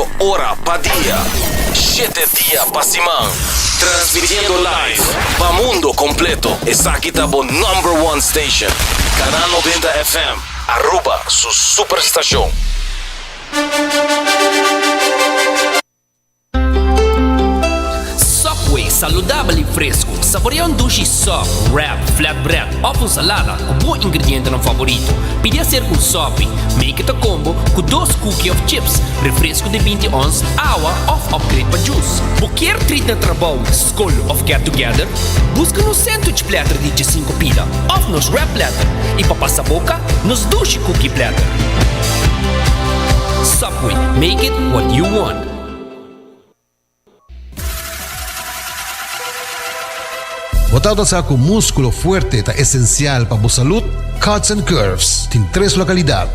Cuatro ora pa dia, shete dia pa siman. Transmitiendo live pa mundo completo. Esaki ta bo number one station. Canal 90 FM, Aruba su superstacion. Subway, saludabel y fresco. Saborea un dushi sub, wrap, flatbread of un salada cu bo ingredientenan favorito. Pidi hacer cu un sopi. Make it a combo cu dos cookie of chips, refresco di binti ons, awa of upgrade pa juice. Bo kier treat na trabou, scol of get together? Busca nos sandwich platter di djesinco pida of nos wrap platter y pa pasa boca, nos dushi cookie platter. Subway, make it what you want. Bo tabata sa ku múskulo fuerte ta esensial pa bo salud? Cuts and Curves tin tres lokalidat,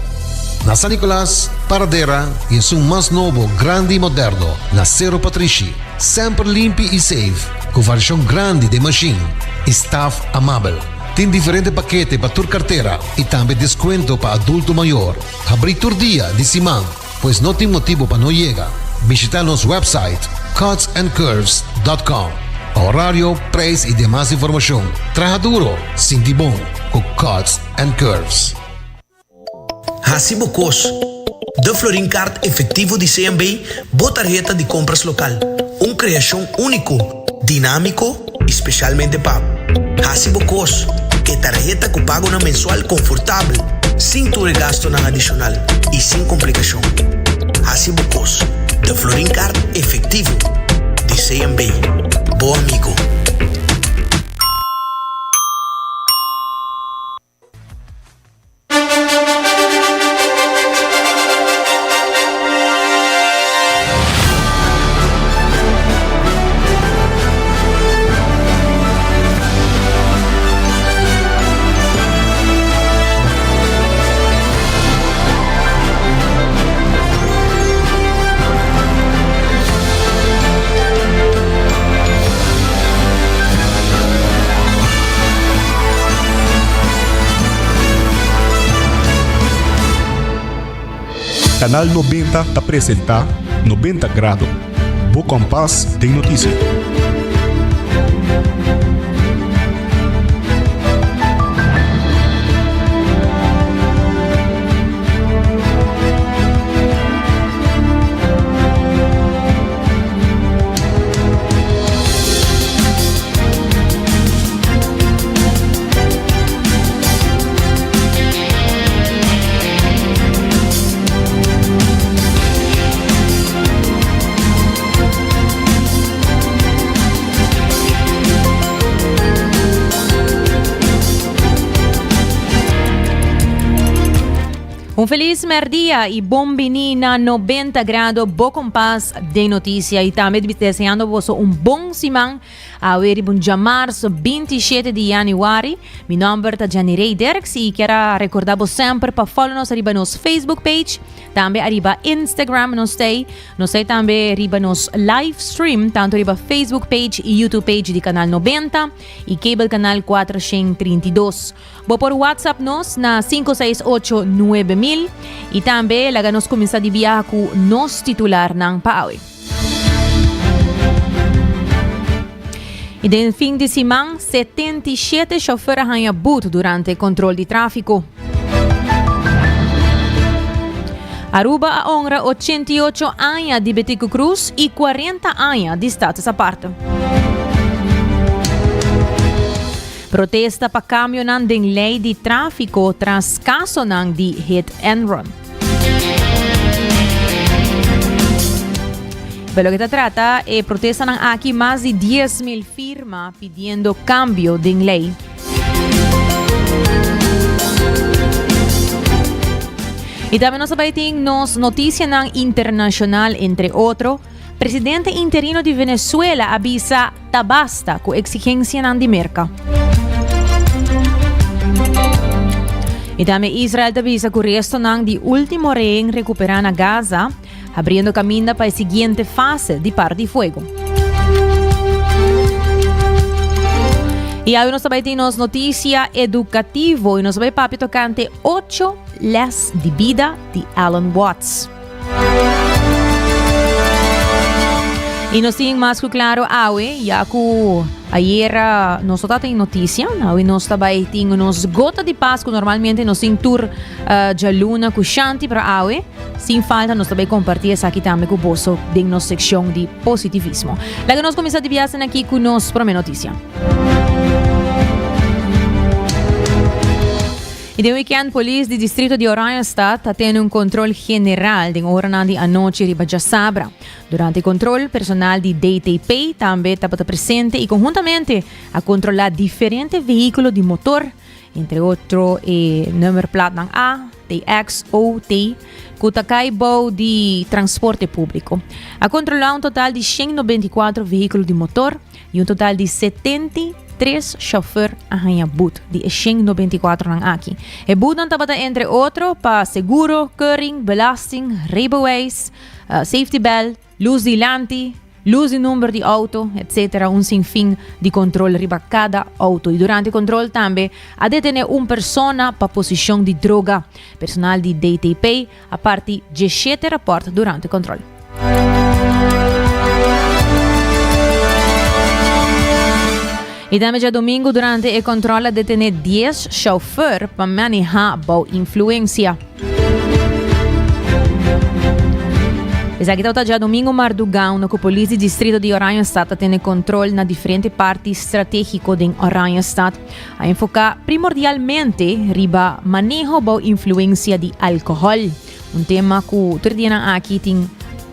na San Nicolas, Paradera i esun mas nobo, grandi i moderno na Sero Patrishi. Semper limpi i safe, ku variashon grandi den mashin i staf amabel. Tin diferente pakete pa tur kartera i tambe deskuento pa adulto mayor. Habrí tur dia di siman. Pues no tin motibo pa no yega. Bishita nos website cutsandcurves dot com pa horario, prijs y demas informacion. Traha duro, sinti bon cu Cuts and Curves. Hasi bo kos. De Florin Card Efectivo di CMB, bo tarheta di compras local. Un creacion unico, dinamico y specialmente pa bo. Hasi bo kos, e tarheta ku pagonan mensual konfortabel, sin tur e gastonan adishonal i sin komplikashon. Hasi bo kos, de Florin Card Efectivo di CMB. Bo amigo. Canal 90 ta presenta 90 Grado, bo kompas den notisia. Un feliz merdia y bon bini na 90 grado bo kompas de noticia y tambe deseando boso un bon siman Awe riba un djamarso 27 di januari. Mi nomber ta Jenny Ray Dirks y kier a recorda bo semper pa follow nos ariba nos Facebook page, tambe ariba Instagram nos tei, nos tei tambe riba nos live stream, tanto riba Facebook page y YouTube page di Canal 90 y Cable Canal 432. Bo por WhatsApp nos na 568 9000 y tambe laga nos cuminsa di biaha cu nos titularnan pa awe. Y den fin di siman, 77 chauffeur a haña boet durante control di tráfico. Aruba a honra 88 aña di Betico Cruz y 40 aña di Status Aparte. Protesta pa cambionan den ley di tráfico tras casonan di hit and run. Pa loke ta trata e protestanan aki mas di 10.000 firma pidiendo cambio den ley. Y tambe nos a bay tin nos noticianan internacional entre otro. Presidente interino di Venezuela a bisa ta basta cu exigencianan di Merca. Y tambe Israel ta bisa cu restonan di ultimo rehen recupera na Gaza, abriendo caminda pa e siguiente fase di par di fuego. Y awe nos ta bay tin nos noticia educativo y nos ta bay papia tocante ocho les di bida di Alan Watts. Y nos tin mas cu claro awe, ya cu ayera nos no tatin noticia, awe nos ta bay tin nos gota di paz cu normalmente nos tin tur uh, djaluna cu Shanti, pero awe sin falta nos ta bay comparti esaki tambe cu boso den nos seccion di positivismo. Laga nos cuminsa di biasen aki cu nos prome noticia. Y den weekend polis di distrito di Oranjestad ta tene un control general den oranan di anochi riba djasabra. Durante e control, personal di DTP tambe tabata presente y conhuntamente a controla diferente vehiculo di motor, entre otro e nummerplaatnan A, TX, O, T, cu ta cay bou di transporte publico. A controla un total di 194 vehiculo di motor y un total di 73 chauffeur a haña boet di e 194 nan aki. E boetnan tabata entre otro pa seguro, keuring, belasting, rijbewijs, safety belt, luz dilanti, luz di number di auto, etc. Un sinfin di control riba cada auto. Y durante control tambe a detene un persona pa posicion di droga. Personal di DTP a parti 17 rapport durante control. Y tambe djadomingo durante e control a detene 10 chauffeur pa maneha bou influencia. Esaki tabata djadomingo mardugá unda ku polis di distrito di Oranjestad ta tene kontrol na diferente parti stratégiko den Oranjestad. A enfoká primordialmente riba maneho bou influensia di alkohòl, un tema ku tur dianan aki tin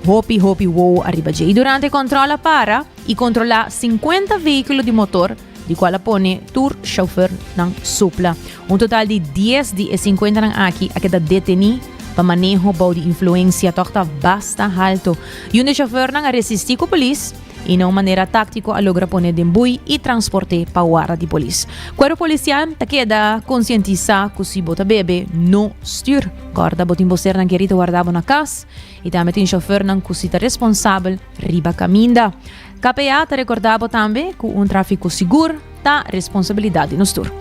hopi hopi wowo ariba dje. I durante e kòntròl a para i kontrolá 50 vehíkulo di motor, di cual a pone tur chauffeurnan supla. Un total di 10 di e 50 nan aki a keda deteni pa maneho bou di influencia toch ta basta halto. Y un di chauffeurnan a resisti cu polis y na un manera tactico a logra pone den bui y transporte pa warda di polis. Cuerpo policial ta keda concientisa cu si bo ta bebe no stuur. Corda bo tin bo sernan keri ta warda bo na cas y tambe tin chauffeurnan cu si ta responsabel riba caminda. KPA ta rekordá bo tambe ku un tráfiko sigur ta responsabilidat di nos tur.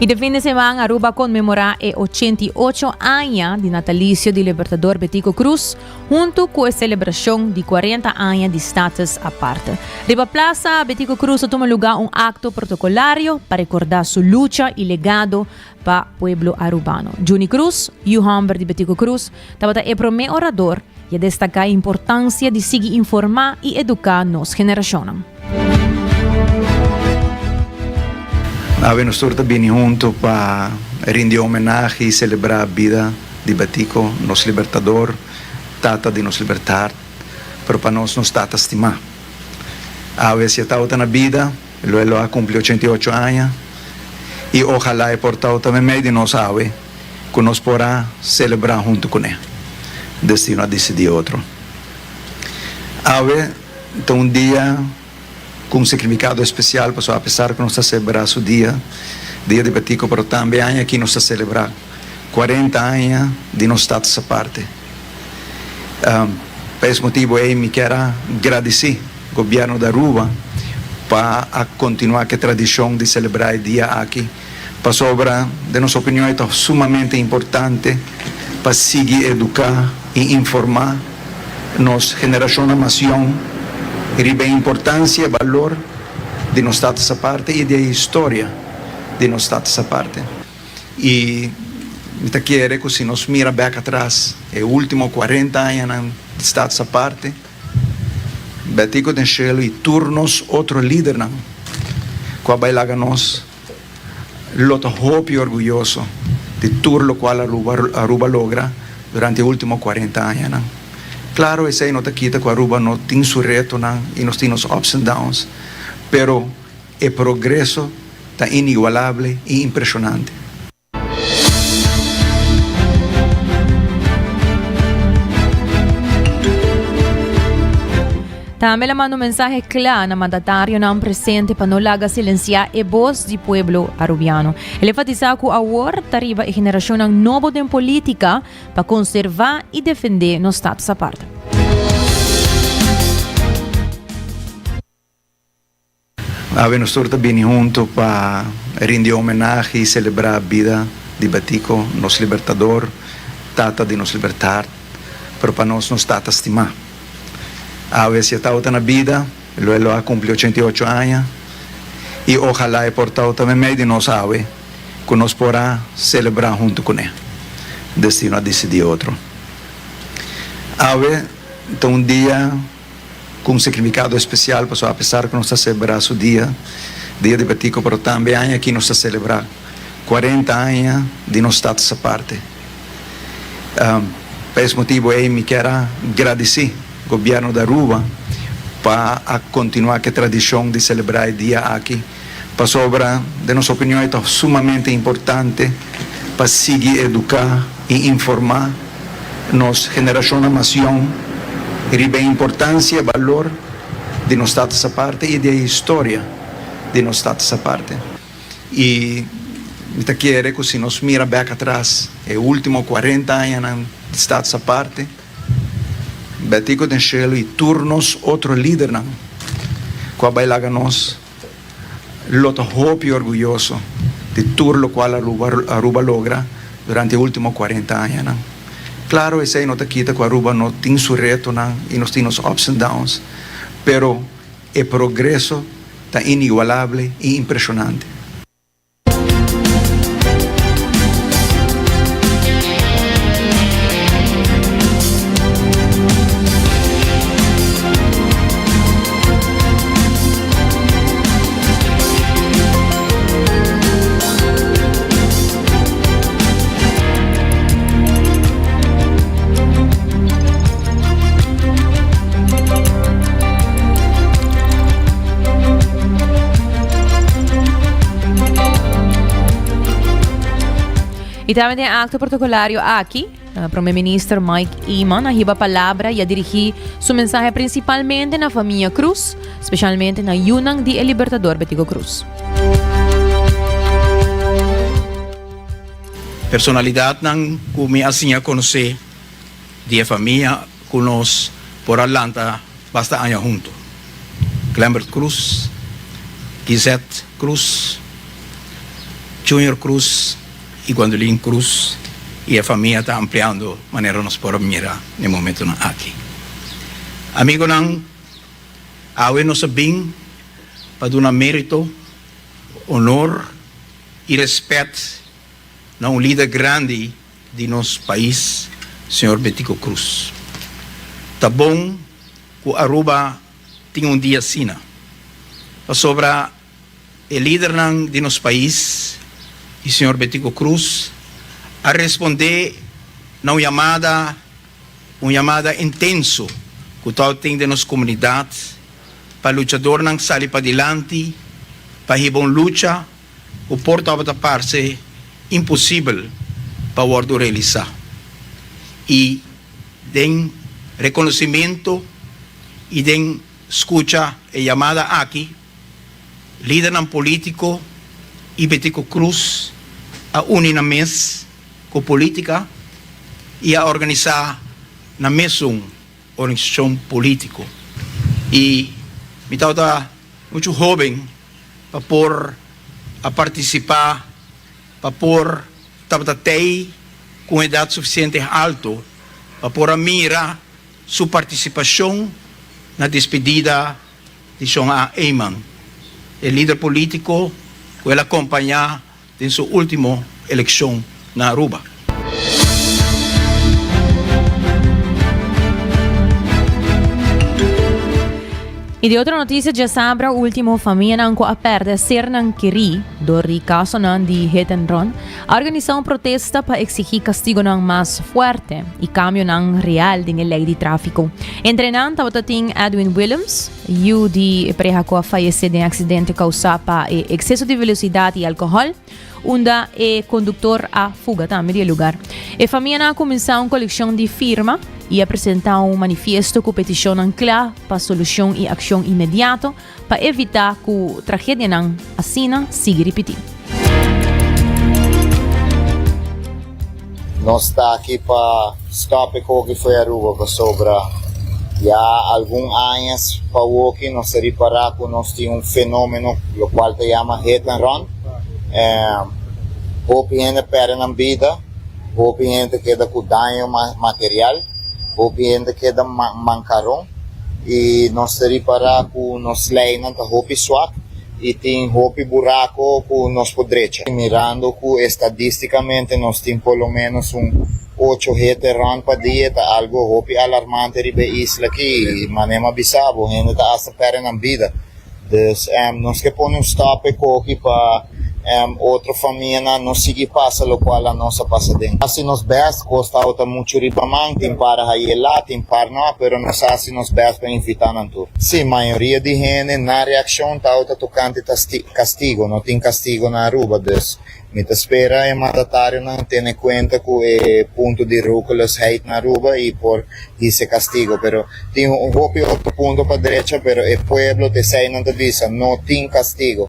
I de fin de seman Aruba a konmemorá e 88 aña di natalisio di Libertador Betico Croes huntu ku e selebrashon di 40 aña di Status Aparte. Riba Plaza Betico Croes a tuma lugá un akto protokolario pa rekordá su lucha i legado pa pueblo Arubano. Juni Cruz, yu hòmber di Betico Cruz, tabata e promé orador i a destaká e importansia di sigui informá i eduká nos generashonnan. Awe nos tur ta bini hunto pa rindi homenahe i selebrá bida di Betico, nos libertador, tata di nos libertat, pero pa nos, nos tata stimá. Awe si e tabata na bida, Lo e lo a cumpli 88 aña y ojalá e por tawata memey di nos awe cu nos por a celebra hunto cune. Destino a dicidi otro. Awe ta un dia cu un significado especial pasobra apesar cu nos ta celebra su dia, Dia di Betico, pero tambe aña aki nos ta celebra cuarenta aña di nos Status Aparte. Pa es motibo ey mi kier a gradici Gobierno di Aruba pa a continua cu e tradicion di celebra e dia aki, pasobra den nos opinion e ta sumamente importante pa sigui educa y informa nos generacionnan mas yong riba e importancia e balor di nos Status Aparte y di e historia di nos Status Aparte. Y mi ta kere cu si nos mira bek atras e ultimo cuarenta añanan di Status Aparte, Betico den shelu y tur nos otro lidernan cu a bay laga nos lo ta hopi orguyoso di tur locual Aruba logra durante e ultimo cuarenta añanan. Claro esey no ta kita cu Aruba no tin su retonan y nos tin nos ups and downs, pero e progreso ta inigualable y impresionante. Tambe el a manda un mensahe kla na mandatarionan presente pa no laga silensiá e bos di pueblo Arubiano. El enfatisá ku awor ta riba e generashonnan nobo den polítika pa konservá i defendé nos status apart. Awe nos tur ta bini hunto pa rindi homenahe y celebra bida di Betico, nos libertador, tata di nos libertad, pero pa nos nos tata stimá. Awe si e tabata na bida, lo e lo a cumpli 88 aña y ojalá e por tabata meimei di nos awe cu nos por a celebra hunto cune. Destino a dicidi otro. Awe ta un dia cu un significado especial pasobra apesar cu nos ta celebra su dia, Dia di Betico, pero tambe aña aki nos ta celebra cuarenta aña di nos Status Aparte. Pa es motibo ei mi kier a gradici Gobierno di Aruba pa a continua cu e tradicion di celebra e dia aki, pasobra den nos opinion e ta sumamente importante pa sigui educa y informa nos generacionnan mas yong riba e importancia y balor di nos Status Aparte y di e historia di nos Status Aparte. Y mi ta kere cu si nos mira bek atras e ultimo cuarenta añanan di Status Aparte, Betico den shelu y tur nos otro lidernan cu a bay laga nos lo ta hopi orguyoso di tur locual Aruba Aruba logra durante e ultimo cuarenta añanan. Claro esey no ta kita cu Aruba no tin su retonan y nos tin nos ups and downs, pero E progreso ta inigualable i impreshonante. Y tambe den acto protocolario aki, eh, Prome Minister Mike Eman a hiba palabra y a dirigi su mensahe principalmente na familia Cruz, specialmente na yunan di el Libertador Betico Cruz. Personalidadnan cu mi a siña conoce di e famia cu nos por a lanta basta aña hunto, Glembert Cruz, Gizette Cruz, Junior Cruz y Gwendolyn Cruz y e famia ta ampliando manera nos por a mira na e momentonan aki. Amigonan, awe nos a bin pa duna merito, honor y respet na un lider grandi di nos pais, señor Betico Croes. Ta bon cu Aruba tin un dia asina, pasobra e lidernan di nos pais y señor Betico Croes a responde na un yamada, un yamada intenso cu tabatin den nos comunidad pa luchadornan sali padilanti pa hiba un lucha ku por tabata parse imposibel pa wòrdu realisá i den rekonosementu i den skucha e yamada aki, lidernan polítiko i Betico Croes a uni nan mes ku polítika i a organisá nan mesun organisashon polítiko. I mi tabata muchu hóben pa por a partisipá, pa por tabata tei ku un edat sufisiente alto pa por a mira su partisipashon na despedida di Shon A. Eman, e lider polítiko ku el a kompañá den su ultimo eleccion na Aruba. Y di otro noticia djasabra ultimo famianan cu a perde sernan keri door di casonan di hit and run a organisa un protesta pa exigi castigonan mas fuerte y cambionan real den e ley di trafico. Entre nan tabata tin Edwin Willems, Yu di e pareha ku a fayesé den aksidente kousá pa e ekseso di velosidat i alkohòl, unda e konduktor a fuga tambe di e lugar. E famianan a kuminsá un kolekshon di firma i a presentá un manifiesto ku petishonnan kla pa solushon i akshon inmediato pa evitá ku tragedianan asina sigui ripití. Nos ta aki pa stop e koki fo'i Aruba pasobra ya algun añas pa woki nos ta ripara ku nos tin un fenomeno lokual ta yama hit and run. Hopi hende perde nan bida, hopi hende ta keda ku daño material. Hopi hende keda mankaron i nos ta ripará ku nos leinan ta hopi swak i tin hopi burako ku nos por drecha. Mirando ku estadistikamente nos tin por lo ménos un ocho hit and run pa dia ta algo hopi alarmante riba e isla aki i manera mi a bisa bo hende ta asta pèrdè nan bida. Dus nos ke pone un stop e koki pa otro famianan no sigui pasa lokual anos a pasa den. Hasi nos best, kos tabata muchu riba man, tin par a haye lat, tin par no, pero nos a hasi nos best pa invita nan tur. Sí, mayoria di hende nan reakshon tabata tokante kastigo, no tin kastigo na Aruba, dus Mi ta spera e mandatarionan tene cuenta cu e punto di roekeloosheid na Aruba y por hisa e castigo. Pero tin un hopi otro punto pa drecha, pero e pueblo ta esey nan ta bisa, no tin castigo.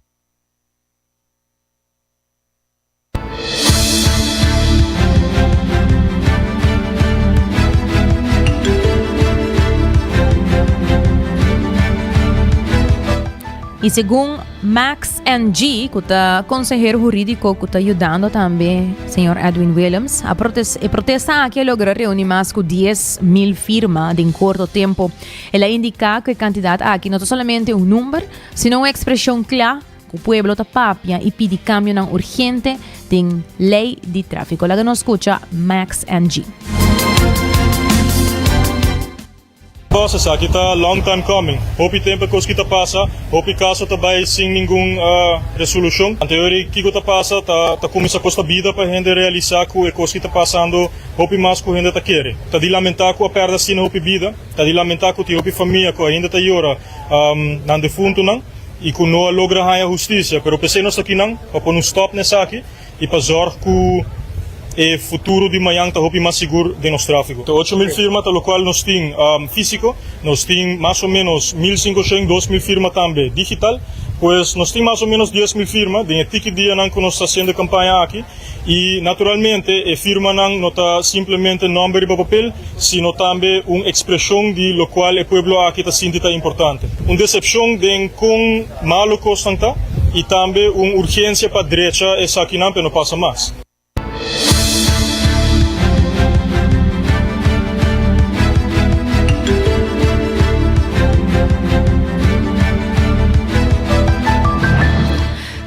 Y segun Max NG, ku ta konsehero hurídiko ku ta yudando tambe señor Edwin Willems, a protes e protesta aki a logra reuni mas ku 10,000 firma den korto tempo. El a indiká ku e kantidat aki no ta solamente un number, sino un ekspreshon kla ku pueblo ta papia i pidi kambionan urgente den lei di tráfiko. Laga nos skucha Max NG. Kos esaki ta long time coming. Hopi tempo e kos ki ta pasa, hopi kaso ta bai sin ningun resolushon. Anterior kiko ta pasa ta ta kuminsa kosta bida pa hende realisa ku e kos ki ta pasando hopi mas ku hende ta kere. Ta di lamenta ku a perde asina hopi bida, ta di lamenta ku tin hopi famia ku ainda ta yora nan defuntunan i ku no a logra haña hustisia. Pero p'esei nos ta kinan pa pone un stop na esaki. i pa zorg ku e futuro di mañan ta hopi mas sigur den nos tráfiko. Ta 8000 firma ta lokual nos tin físiko, nos tin mas o ménos 1500, 2000 firma tambe digital, pues nos tin mas o ménos 10000 firma den e tiki dianan ku nos ta hasiendo e kampaña aki i naturalmente e firmanan no ta simplemente nòmber riba papel, sino tambe un ekspreshon di lokual e pueblo aki ta sinti ta importante. Un desepshon den kon Malo kosnan ta i tambe un urgensia pa drecha esakinan pe no pasa mas.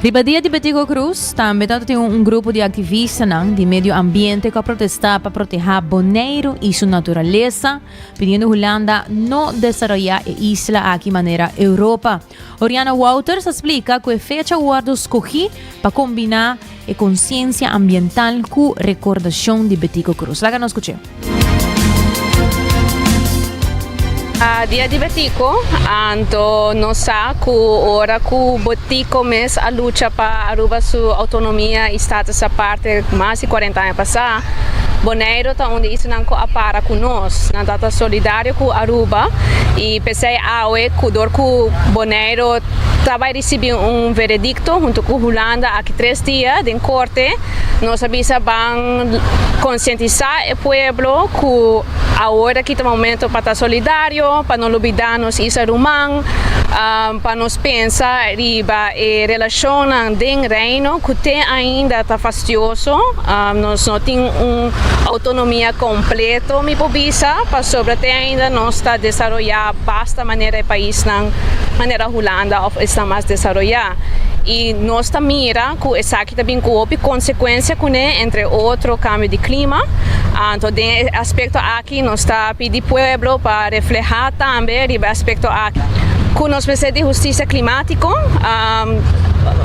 Riba dia di Betico Cruz tambe tabata tin un grupo di aktivistanan di medio ambiente ku a protestá pa protehá Boneiru i su naturalesa. Pidiendo Hulanda no desaroyá e isla aki manera Europa. Oriana Wouters a splika ku e fecha wòrdu skogí pa kombiná e konsiensia ambiental ku rekordashon di Betico Croes. Laga nos skuch'é. Dia di Betico, anto nos sa cu ora cu Botico mes a lucha pa Aruba su autonomia y status aparte mas di cuarenta aña pasa, Boneiro ta un di islanan cu a para cu nos. Nan ta ta solidario cu Aruba y p'esey awe cu dor cu Boneiro ta bay ricibi un veredicto hunto cu Hulanda aki tres dia den corte, nos a bisa ban concientisa e pueblo cu awor aki ta momento pa ta solidario, pa no lubida nos isla ruman, pa nos pensa riba e relacionnan den Reino cu te ainda ta fastioso. Nos no tin un autonomia completo mi por bisa pasobra te ainda nos ta desaroya basta manera e paisnan manera Hulanda of esnan mas desaroya y nos ta mira cu esaki ta bin cu hopi consecuencia cune entre otro cambio di clima anto den e aspecto aki nos ta pidi pueblo pa refleha tambe riba e aspecto aki cu nos mester di husticia climatico.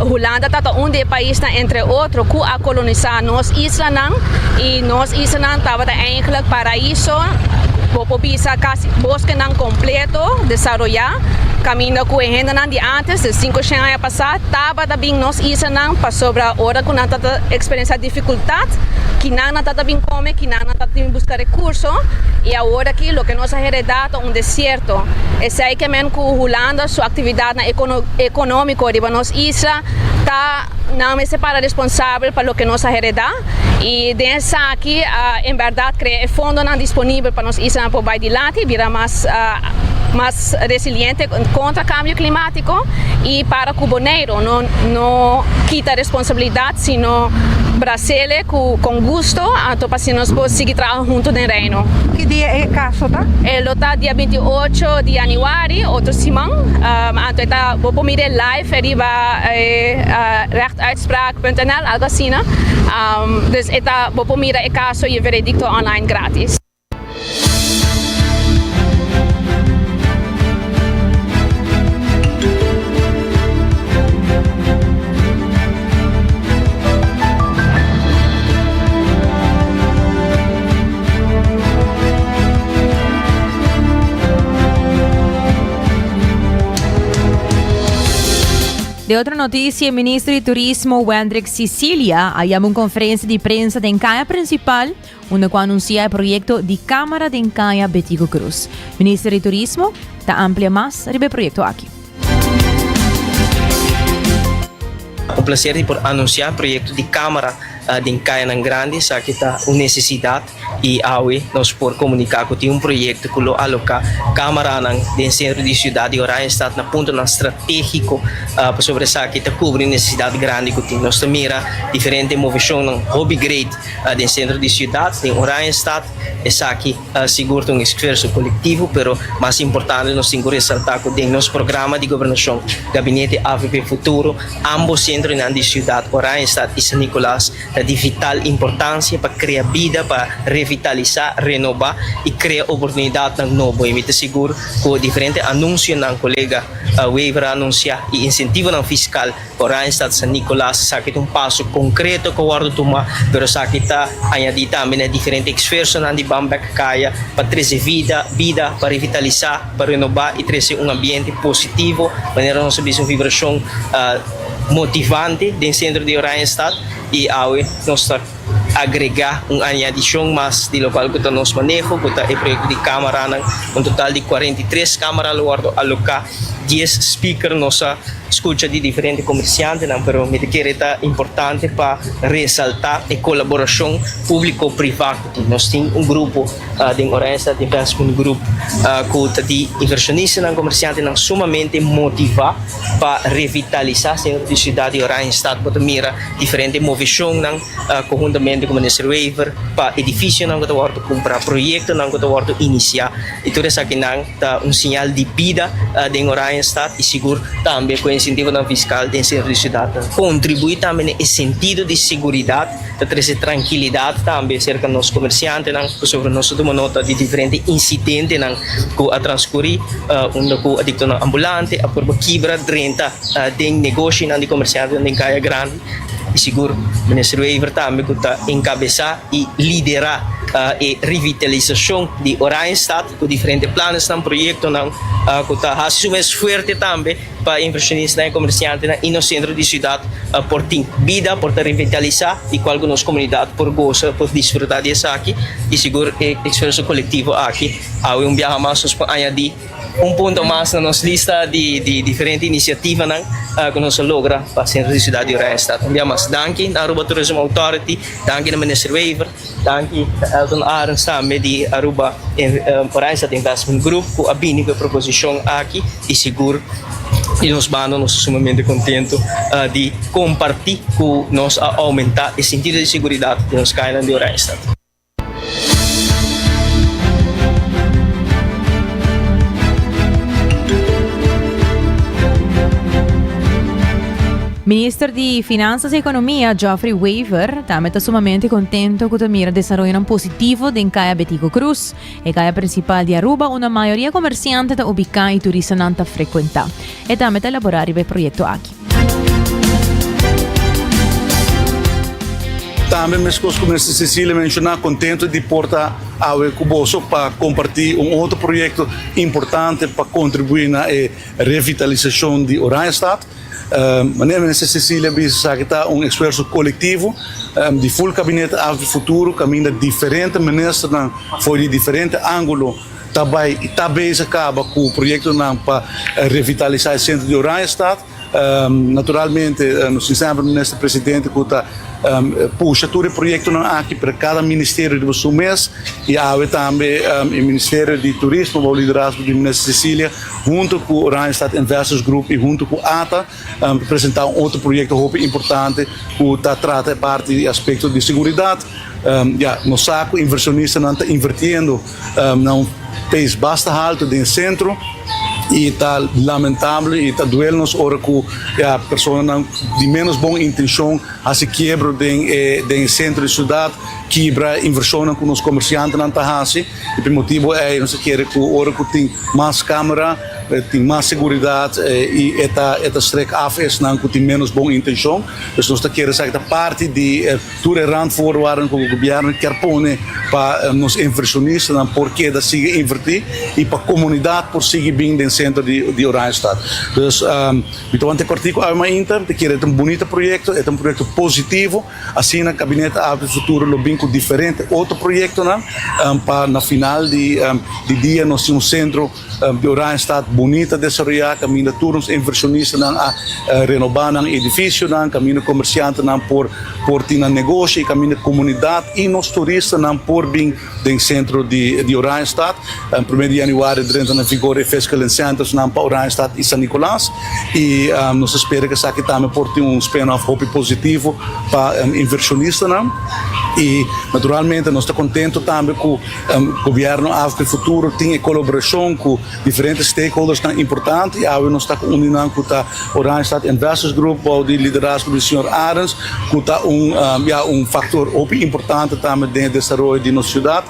Hulanda ta ta un di e paisnan entre otro ku a kolonisá nos islanan i nos islanan tabata eigenlijk paraiso, bo por bisa kasi boskenan kompleto desaroyá kaminda ku e hendenan di ántes di sinkoshen aña pasá tabata bin nos islanan pasobra ora ku nan tabata eksperensiá difikultat kinan nan tabata bin kome, kinan nan tabata bin buska rekurso i awor aki loke nos a heredá ta un desierto. Esei ke men ku Hulanda su aktividatnan ekonómiko riba nos isla ta nan mester para responsabel pa loke nos a heredá i den esaki a en bèrdat krea e fondonan disponibel pa nos islanan por bai dilanti i bira mas. mas resiliente kontra kambio klimátiko i para ku Boneiru no no kita responsabilidat sino bras'ele ku kon gusto anto pa asina nos por sigui traha huntu den Reino. Ki dia e kaso ta? E lo ta dia 28 di yanüari, otro siman. Anto e ta bo por mira e live riba e rechtuitspraak.nl, algo asina. Dus e ta bo por mira e kaso i e veredikto online gratis. De otro noticia, e minister di Turismo Wendrick Cicilia a yama un conferencia di prensa den Caya Principal unda cu a anuncia e proyecto di Camara den Caya Betico Cruz. Minister di Turismo ta amplia mas riba e proyecto aki. Un placer di por anuncia e proyecto di Camara den Cayanan Grandi. Esaki ta un necesidad y awe nos por comunica cu tin un proyecto cu lo aloca camaranan den centro di ciudad di Oranjestad na puntonan strategico pasobra esaki ta cubri un necesidad grandi cu tin. Nos ta mira diferente movecionnan hopi great Den sentro di siudat, den Oranjestad, esaki sigur ta un esfuerso kolektivo, pero mas importante nos tin ku resaltá ku den nos programa di gobernashon Gabinete avp Futuro, ambos sentronan di siudat, Oranjestad i San Nicolas, ta di vital importansia pa krea bida, pa revitalisá, renobá i krea oportunidatnan nobo. I mi ta sigur ku diferente anunsionan kolega Wever a anunsiá i insentivonan fiskal, Oranjestad, San Nicolas, esaki ta un paso concreto cu a wordo tuma, pero esaki ta añadi tambe na e diferente esfuerzonan di Ban Bek Caya pa trece vida, bida, pa revitalisa, pa renoba y trece un ambiente positivo, manera nos a bisa un vibracion motivante den centro di Oranjestad y awe nos ta agrega un añadicion mas di locual cu ta nos maneho, cu ta e proyecto di camaranan, un total di 43 camara lo wordo aloca. Dies speaker nos a scucha di diferente comerciantenan, pero mi ta kere ta importante pa resalta e colaboracion publico-priva cu tin. Nos tin un grupo den Oranjestad Investment Group cu ta di inversionistanan, comerciantenan sumamente motiva pa revitalisa centro di ciudad di Oranjestad. Bo ta mira diferente movecionnan conhuntamente cu Minister Wever pa edificionan cu ta wordo cumpra, proyectonan cu ta wordo inicia y tur esakinan. Ta un siñal di bida den Oranjestad y sigur tambe cu e incentivonan fiscal den centro di ciudad ta contribui tambe na e sentido di seguridad, ta trece trankilidad tambe cerca nos comerciantenan, pasobra nos ta tuma nota di diferente incidentenan cu a transcuri unda cu adictonan ambulante a purba kibra drenta den negoshinan di comerciantenan den Caya Grandi y sigur Minister Wever tambe cu ta encabeza y lidera e revitalisacion di Oranjestad. Ku diferente planesnan, proyektonan ku ta hasi su mes fuerte tambe pa invershonistanan i komersiantenan i nos sentro di siudat por tin bida, por ta revitalisá i kual ku nos komunidat por gosa, por disfrutá di esaki i sigur e esfuerso kolektivo aki awe un biaha mas nos por añadí un punto mas na nos lista di di diferente inisiativanan ku nos a logra pa sentro di siudat di Oranjestad. Un biaha mas danki na Aruba Tourism Authority, danki na Minister Wever. Danki na Elton Arends tambe di Aruba Oranjestad Investment Group cu a bini cu e proposicion aki y sigur di nos banda nos ta sumamente contento di comparti cu nos a aumenta e sentido di seguridad den nos cayanan di Oranjestad. Minister di Finanzas y Economia, Geoffrey Wever, tambe ta sumamente contento cu ta mira desaroyonan positivo den Caya Betico Cruz, e caya principal di Aruba unda mayoria comerciante ta ubica y turistanan ta frecuenta. E tambe ta elabora riba e proyecto aki. Tambe mescos cu Minister Cecilia menciona, contento di por ta awe cu boso pa comparti un otro proyecto importante pa contribui na e revitalisacion di Oranjestad. Manera Minister Cecilia bisa esaki ta un esfuerso kolektivo di ful kabinete Avp Futuro kaminda diferente ministernan for di diferente ángulo ta bai i ta bezig kaba ku proyektonan pa revitalisá e sentro di Oranjestad. Naturalmente nos tin semper Minister Presidente ku ta pusha tur e proyektonan aki pero kada ministerio riba su mes i awe tambe e Ministerio di Turismo bou liderazgo di Minister Cecilia hunto ku Oranjestad Investors Group i hunto ku ata ta presenta un otro proyekto hopi importante ku ta trata e parti di aspekto di seguridat. Ya nos sa ku invershonistanan ta invertiendo na un pace basta halto den e sentro i ta lamentable i ta duel nos ora ku ya personanan di menos bon intenshon hasi kiebro den e den e sentro di siudat, kibra invershonnan ku nos komersiantenan ta hasi. I pa e motibu ei nos ta kere ku ora ku tin mas kamera tin mas seguridat i e ta e ta strek af esnan ku tin menos bon intenshon. Pues nos ta kere esaki ta parti di e. Tur e randvoorwaarden ku gobièrnu kier pone pa nos inversionistanan por keda sigui invertí i pa komunidat por sigui bin den sentro di Oranjestad. Dus mi ta wanta e kòrtiku awe mainta, mi ta kere e ta un bunita proyekto, e ta un proyekto positivo, asina Kabinet Awe Futuro lo bin ku diferente otro proyektonan pa na final di dia nos tin un sentro Di Oranjestad bunita desaroyá kaminda tur nos invershonistanan a renobá nan edifisionan, kaminda komersiantenan por por tin nan negoshi i kaminda komunidat i nos turistanan por bin den sentro di di Oranjestad. Primer di yanüari drenta na vigor e fiscal incentivesnan pa Oranjestad i San Nicolas i nos ta spera ku esaki tambe por tin un spin-off hopi positivo pa invershonistanan i naturalmente nos ta kontento tambe ku Gobierno Avp Futuro tin e colaboracion cu diferente stakeholdersnan importante y awe nos ta cu un di nan cu ta Oranjestad Investors Group bou di liderazgo di señor Arends cu ta un ya un factor hopi importante tambe den e desaroyo di nos ciudad.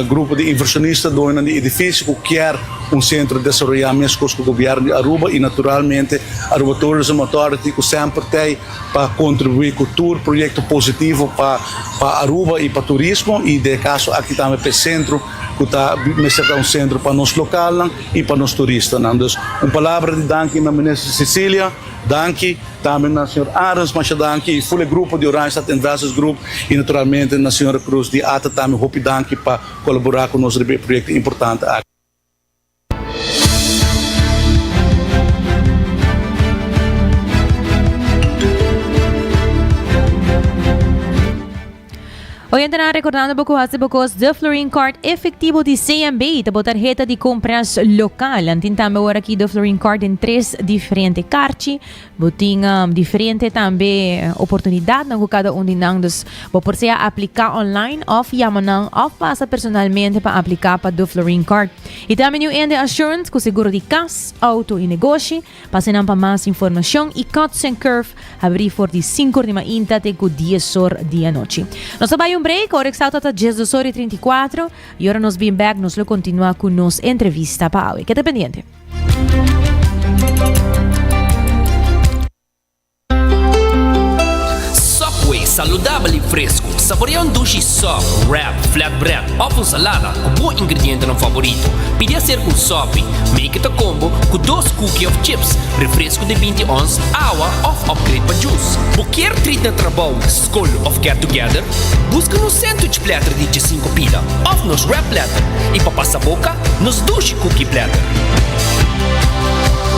Grupo di inversionista doñonan di edificio cu kier un centro desaroya mescos cu Gobierno di Aruba y naturalmente Aruba Tourism Authority cu semper t'ey pa contribui cu tur proyecto positivo pa pa Aruba y pa turismo y den e caso aki tambe pa e centro cu ta mester ta un centro pa nos localnan y pa nos turistanan. Dus un palabra di danki na Minister Cecilia, danki tambe na señor Arends masha danki y ful e grupo di Oranjestad Investors Group y naturalmente na señora Cruz di ata tambe hopi danki pa colabora cu nos riba e proyecto importante aki. Oyentenan recordando bo cu haci bo cos The Florin Card efectivo di CMB ta bo tarheta di compras local. An tin tambe ora aki The Florin Card den tres diferente karchi. Bo tin um, diferente tambe oportunidadnan cu cada un di nan. Dus bo por sea aplica online of yama nan of pasa personalmente pa aplica pa The Florin Card. Y tambe New Ende Assurance cu seguro di cas, auto y negoshi. Pasa nan pa mas informacion y Cuts and Curve habri for di 5 or di mainta te cu 10 or di anochi. Nos ta bay un break, ora exacto ta 12 or y 34 y ora nos bin back nos lo continua cu nos entrevista pa awe. Keda pendiente. Subway, saludabel y fresco. Saborea un dushi sub, wrap, flatbread of un salada cu bo ingredientenan favorito. Pidi hacer un sopi. Make it a combo cu dos cookie of chips, refresco di binti ons, awa of upgrade pa juice. Bo kier treat na trabou, scol of get together? Busca nos sandwich platter di djesinco pida of nos wrap platter. Y pa pasa boca, nos dushi cookie platter.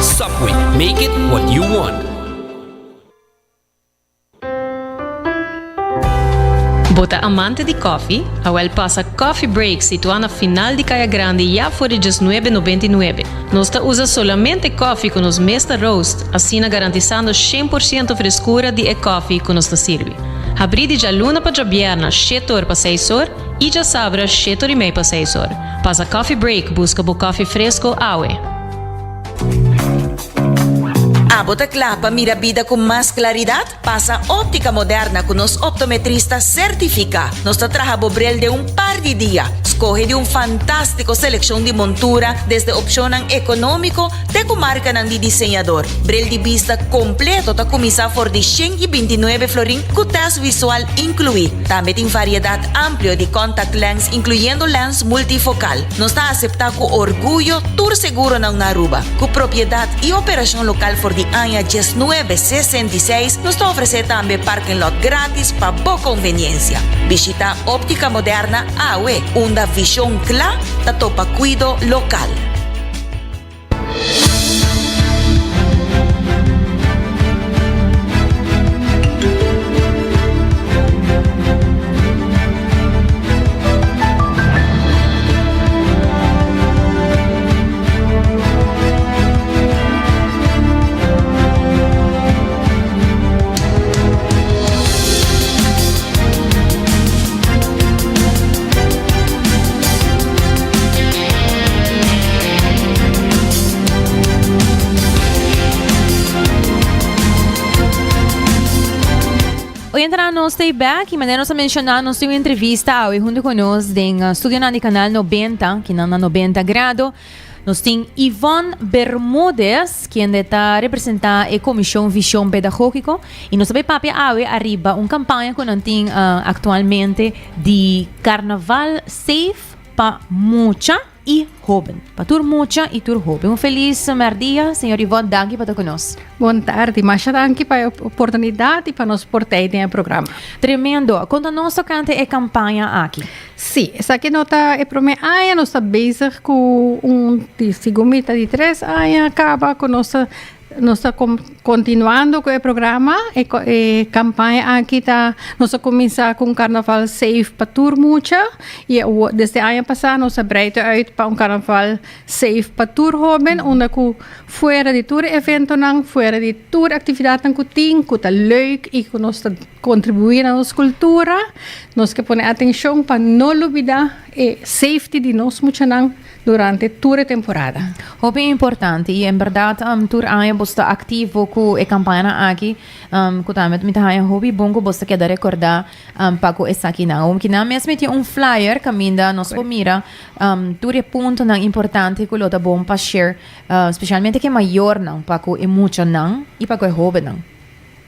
Subway, make it what you want. Bo ta amante di koffie? Awel pasa Coffee Break situá na final di Kaya Grandi ya for di djesnuebe nobenta i nuebe. Nos ta usa solamente koffie ku nos mes ta roast, asina garantisando shen por siento freskura di e koffie ku nos ta sirbi. Habrí di djaluna pa djabièrna shete or pa seis or i djasabra shete or i mei pa seis or. Pasa Coffee Break buska bo koffie fresko awe. Abo ta kla pa mira bida ku mas klaridat? Pasa Óptica Moderna ku nos optometrista sertifiká. Nos ta traha bo bril den un par di dia. Skohe di un fantástiko selekshon di montura, desde opshonnan ekonómiko te ku markanan di diseñador. Bril di bista kompleto ta kuminsá for di 129 florin ku tèst visual inkluí. Tambe tin variedat amplio di contact lens inkluyendo lens multifokal. Nos ta aseptá ku orguyo tur seguronan na Aruba. Ku propiedat i operashon lokal for di aña diesnuebe sesenta i seis, nos ta ofresé tambe parking lot gratis pa bo konveniensia. Bishitá Óptica Moderna awe, unda vishon kla ta topa kuido lokal. nos ta back y manera nos a menciona nos tin un entrevista awe hunto cu nos den studionan di Canal 90, kinan na 90 Grado. Nos tin Yvonne Bermudez, kende ta representa e Comision Vision Pedagogico y nos ta bay papia awe ariba un campaña cu nan tin actualmente di Carnaval Safe pa mucha y hoben. Pa tur mucha y tur hoben. Un feliz merdia, señor Yvonne, danki pa ta cu nos. Bon tardi, masha danki pa e oportunidad y pa nos por ta den e programa. Tremendo. Conta nos tocante e campaña aki. Sí, esaki no ta e prome aña, nos ta bezig cu un di segun mi ta di tres aña caba cu nos ta nos ta continuando cu e programa, e e campaña aki ta nos a cuminsa cu un carnaval safe pa tur mucha y awor desde aña pasa nos a breid uit pa un carnaval safe pa tur hoben unda cu fuera di tur e eventonan, fuera di tur actividadnan cu tin cu ta leuk y cu nos ta Kontribuí na nos kultura, nos ke pone atenshon pa no lubidá e safety di nos muchanan durante tur e temporada. Hopi importante y en berdad tur aña bo sta activo cu e campañanan aki cu tambe mi ta haña hopi bon cu bo sta keda recorda pa cu esakinan. Awor kinan mes mi tin un flyer caminda nos por mira tur e puntonan importante cu lo ta bon pa share specialmente cu e mayornan pa cu e muchanan y pa cu e hobennan.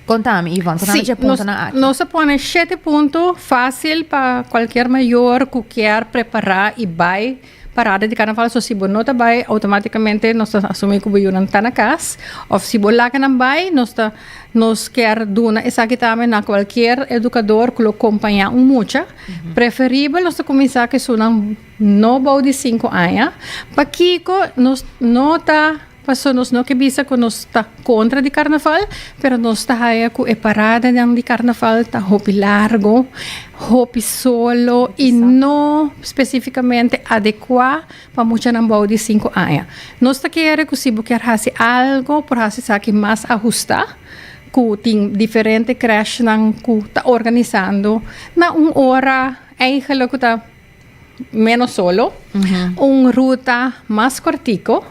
Contami, Ivonne, contami Sí, dje puntonan nos, aki. nos a pone shete punto fácil pa cualkier mayor cu kier prepara y bay parada di carnaval. So si bo no ta bay, automáticamente nos ta asumi cu bo yunan ta na cas. Of si bo laga nan bay, nos ta, nos kier duna esaki tambe na cualkier educador cu lo compaña un mucha. Preferibel nos ta cuminsa cu esunnan no bou di cinco aña. Pakico nos no ta. Paso nos no ke bisa ku nos ta kontra di karnaval, pero nos ta haya ku e paradanan di karnaval ta hopi largo, hopi solo i no spesifikamente adekuá pa muchanan bou di sinku aña. Nos ta kere ku si bo kier hasi algo por hasi esaki mas ahustá, ku tin diferente krèshnan ku ta organisando na un ora eigenlijk ku ta. menos solo, un ruta mas cortico.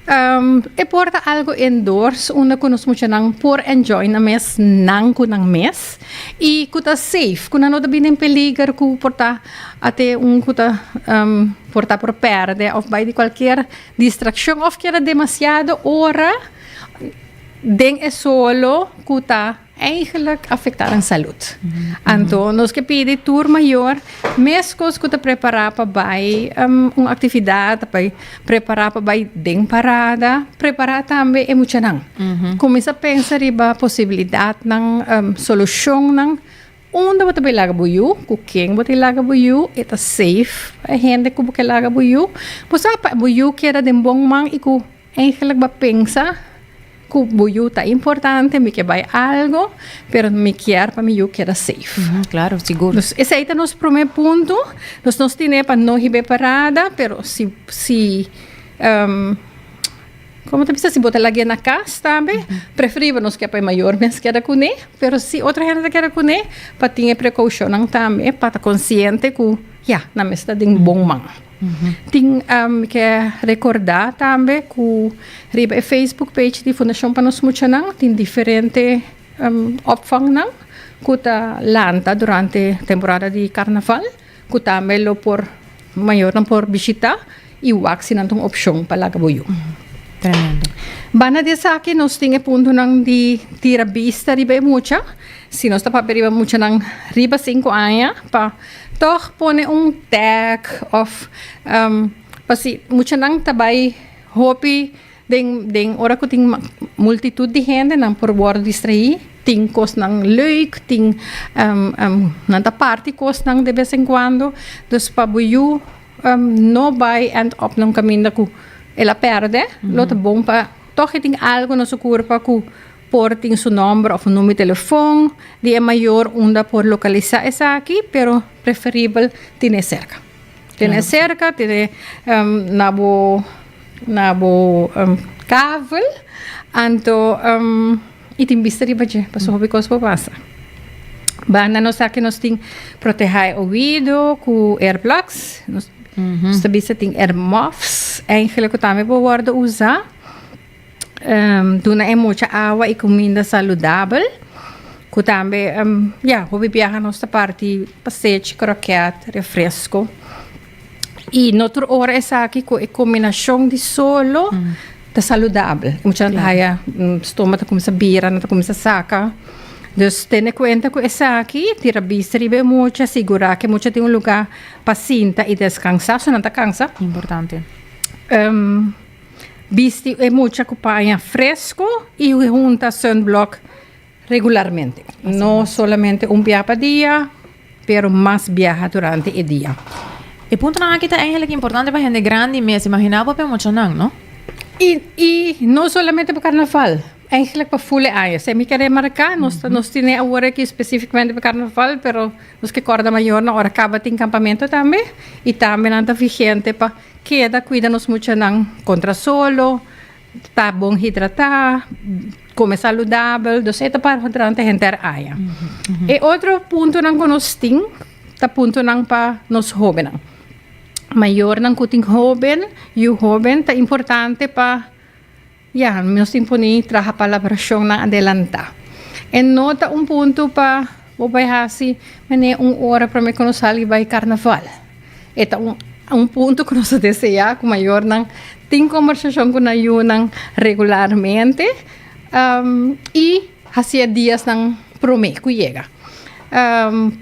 E por ta algo indoors unda cu nos muchanan por enjoy nan mes, nan cu nan mes y cu ta safe, cu nan no ta bini den peliger cu por ta ate un cu ta por ta por perde of bay di cualkier distraccion of keda demasiado ora den e solo cu ta. Eigenlijk afecta nan salud. Anto nos ke pidi tur mayor mescos cu ta prepara pa bay un actividad, pa bay prepara pa bay den parada, prepara tambe e muchanan. Cuminsa pensa riba posibilidadnan, solucionnan, unda bo ta bay laga bo yu, cu ken bo ta laga bo yu, e ta safe pa e hende cu bo ke laga bo yu. Bo sa pa bo yu keda den bon man y cu Eigenlijk bo a pensa ku bo yu ta importante, mi ke bai algo, pero mi kier pa mi yu keda safe. Claro, sigur. Dus esei ta nos prome punto. Dus nos tine pa no hiba e parada, pero si si como ta bisa si bo ta lag'é na kas tambe, preferibel nos ke pa e mayor mes keda kuné, pero si otro hende ta keda kuné, pa tin e prekoushonnan tambe pa ta konsiente ku ya, nan mes ta den bon man. Tin mi ke rekordá tambe ku riba e Facebook page di Fundashon pa Nos Muchanan tin diferente opvangnan ku ta lanta durante temporada di karnaval ku tambe lo por mayornan por bishitá i wak si nan ta un opshon pa laga bo yu. Tremendo. Banda di esaki nos tin e puntonan di tira bista riba e mucha. Si nos ta papia riba muchanan riba sinku aña pa Tòg pone un tag òf pa si muchanan ta bai hopi den den ora ku tin multitut di hende nan por wòrdu distraí tin kosnan leuk tin nan ta parti kosnan de bes en kuando dus pa bo yu no bai end up na un kaminda ku el a pèrdè lo ta bon pa tòg e tin algu na su kurpa ku Por tin su nomber of un number di telefon di e mayor unda por localisa esaki, pero preferibel tene cerca. Tene cerca, tene na bo na bo kavel, anto y tin bista riba dje, pasobra hopi cos por pasa. Banda nos aki nos tin proteha e oido cu earplugs, nos ta bisa tin earmuffs, eigenlijk cu tambe por wordo usa. Duna e mucha awa i kuminda saludabel. Ku tambe, ya, hopi biaha nos ta parti pastechi, kroket, refresco. I no tur ora esaki ku e kombinashon di solo ta saludabel. Muchanan ta haya stoma ta kuminsá bira, nan ta kuminsá saka. Dus tene kuenta ku esaki, tira bista riba e mucha, sigurá ku e mucha tin un lugá pa sinta i deskansá, so nan ta kansa. Importante. Bisti e mucha ku paña fresku i hunta sunblock Regularmente. No solamente un biaha pa dia, pero mas biaha durante e dia. E puntonan aki ta eigenlijk importante pa hende grandi mes. Imagina bo pa e muchanan, no? I, i no solamente pa carnaval, eigenlijk pa ful e aña. Si mi ke remarca, nos ta, nos tene awor aki specificamente pa carnaval, pero nos ke corda mayornan ora caba tin campamento tambe, i tambe nan ta vigente pa keda cuida nos muchanan contra solo, Ta bon hidratá, kome saludabel, dus e ta para durante henter aña. E otro puntonan ku nos tin ta puntonan pa nos hóbennan. Mayornan ku tin hóben, yu hóben, ta importante pa, ya, nos tin pone traha palabrashonnan adelantá. E no ta un punto pa bo bai hasi manera un ora promé ku nos sali bai karnaval. E ta un un punto ku nos ta deseá ku mayornan tin kombersashon ku nan yunan regularmente i hasi e diasnan promé ku yega.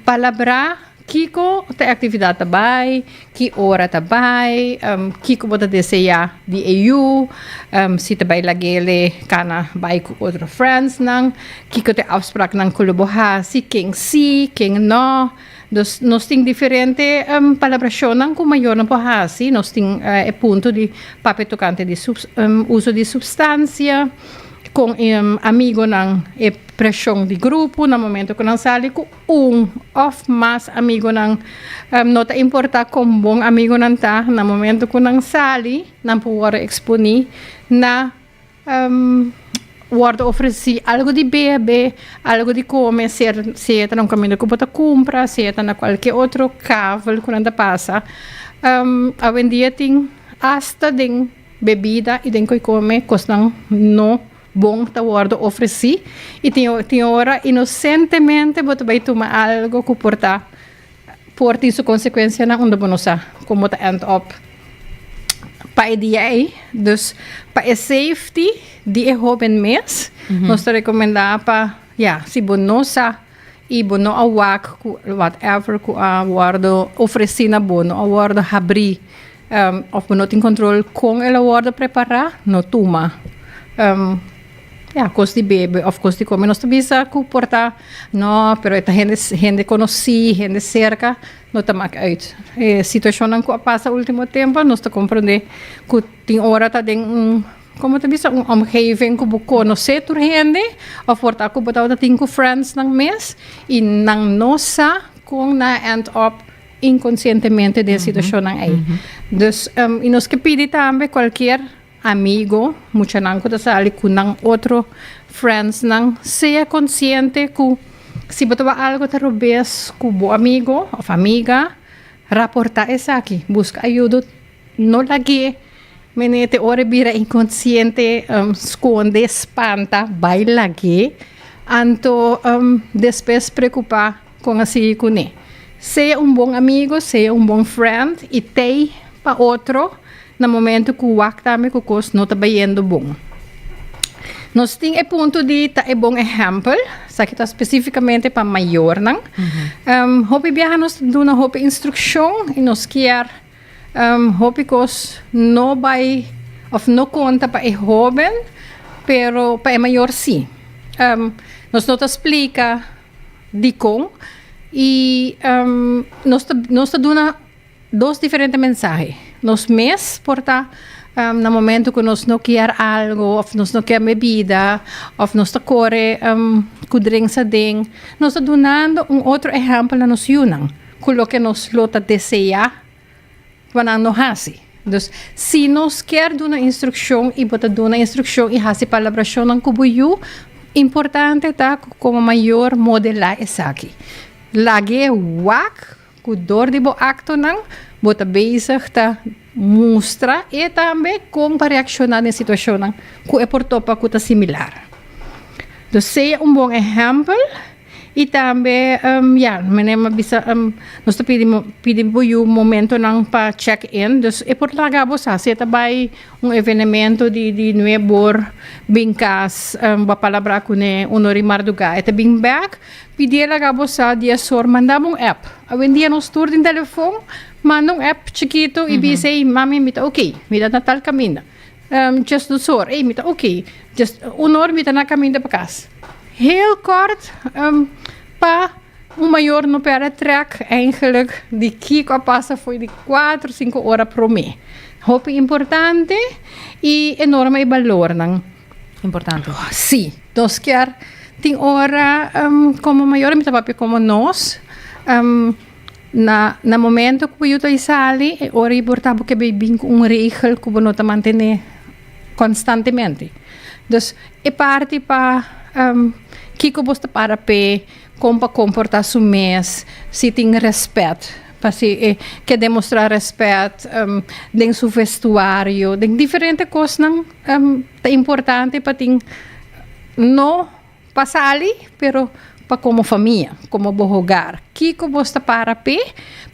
Palabrá kiko ta e aktividat ta bai, ki ora ta bai, kiko bo ta deseá di e yu, si ta bai lag'el kana bai ku otro friendsnan, kiko ta e afspraknan ku lo bo hasi, ken si, ken no. Dus nos tin diferente palabrashonnan ku mayornan por hasi. Nos tin e punto di papia tokante di uso di supstansia, kon e amigonan e preshon di grupo na momento ku nan sali ku un òf mas amigonan. No ta importá kon bon amigonan ta, na momento ku nan sali nan por wòrdu eksponí na Wòrdu ofresí algu di bebe, algu di kome, sea sea ta na un kaminda ku bo ta kumpra, sea ta na kualke otro kavel ku nan ta pasa. Awendia tin asta den bebida i den koi kome kosnan no bon ta wòrdu ofresí i tin tin ora inosentemente bo ta bai tuma algu ku por ta por tin su konsekuensianan unda bo no sa kon bo ta end up pa e dia ei. Dus pa e safety di e hoben mes nos ta rekomendá pa ya si bo no sa i bo no a wak ku whatever ku a wòrdu ofresí na bo no a wòrdu habrí òf bo no tin kontrol kon el a wòrdu prepará no tuma. Ya, kos di bebe òf kos di kome. Nos ta bisa ku por ta, no, pero e ta hende, hende konosí, hende serka, no ta mak uit. E situashonnan ku a pasa último tempu, nos ta komprondé ku tin ora ta den un, komo ta bisa, un omgeving ku bo konosé tur hende, òf por ta ku bo tabata tin ku friendsnan mes, i nan no sa kon nan a end up inkonsientemente den e situashonnan ei. Dus, i nos ke pidi tambe kualkier Amigo, muchanan ku ta sali ku nan otro friendsnan, sea konsiente ku si bo ta wak algo ta robes ku bo amigo òf amiga, raportá esaki, buska ayudo, no lag'é mene te ora e bira inkonsiente, skonde, spanta, bai lag'é, anto despues preokupá kon a sigui kuné. Sea un bon amigo, sea un bon friend i tei pa otro. Na momento ku wak tambe ku kos no ta bayendo bon. Nos tin e punto di ta e bon ehèmpel, esaki ta spesífikamente pa mayornan. Hopi biaha nos ta duna hopi instrukshon i nos kier hopi kos no bai òf no konta pa e hóben, pero pa e mayor sí. Nos no ta splika dikon i nos ta nos ta duna. Dos diferente mensahe. Nos mes por ta na momento ku nos no kier algo òf nos no kier bebida òf nos ta kore ku drinks aden, nos ta dunando un otro ehèmpel na nos yunan ku loke nos lo ta deseá pa nan no hasi. Dus, si nos kier duna instrukshon i bo ta duna instrukshon i hasi palabrashonnan ku bo yu, importante ta ku komo mayor modelá esaki. Lag'é wak Ku dor di bo aktonan, bo ta bezig ta mustra e tambe kon pa reakshoná den situashonnan ku e por topa ku ta similar. Dus sea un bon ehèmpel. Y tambe ya mene a bisa nos ta pidi pidi bo yu momentonan pa check in dus e por laga bo sa si e ta bay un evenemento di di nuebor bin cas bo a palabra cune un ora y marduga e ta bin bek pidi'e laga bo sa diesor manda bo un app awendia nos tur tin telefon manda un app chikito y bisa ey mami mi ta ok mi ta na tal caminda. Just dos or, ey mi ta ok. Just un or mi ta na caminda pa cas. Heel kort pa un mayor no perde trek eigenlijk di kico a pasa fo'i di cuatro, cinco ora prome. Hopi importante y e norma y balornan. Importante. Si, nos kier tin ora como mayor mi ta papia como nos. Na na momento ku bo yu ta sali e ora ei por ta bo ke bay bin ku un regel ku bo no ta mantené konstantemente. Dus e parti pa kiko bo ta para p'e, kon pa komportá su mes, si tin rèspèt, pa si e ke demostrá rèspèt den su vestuario, den diferente kosnan ta importante pa tin no. Pa sali, pero pa komo famia, komo bo hogar. Kiko bos ta para p'e?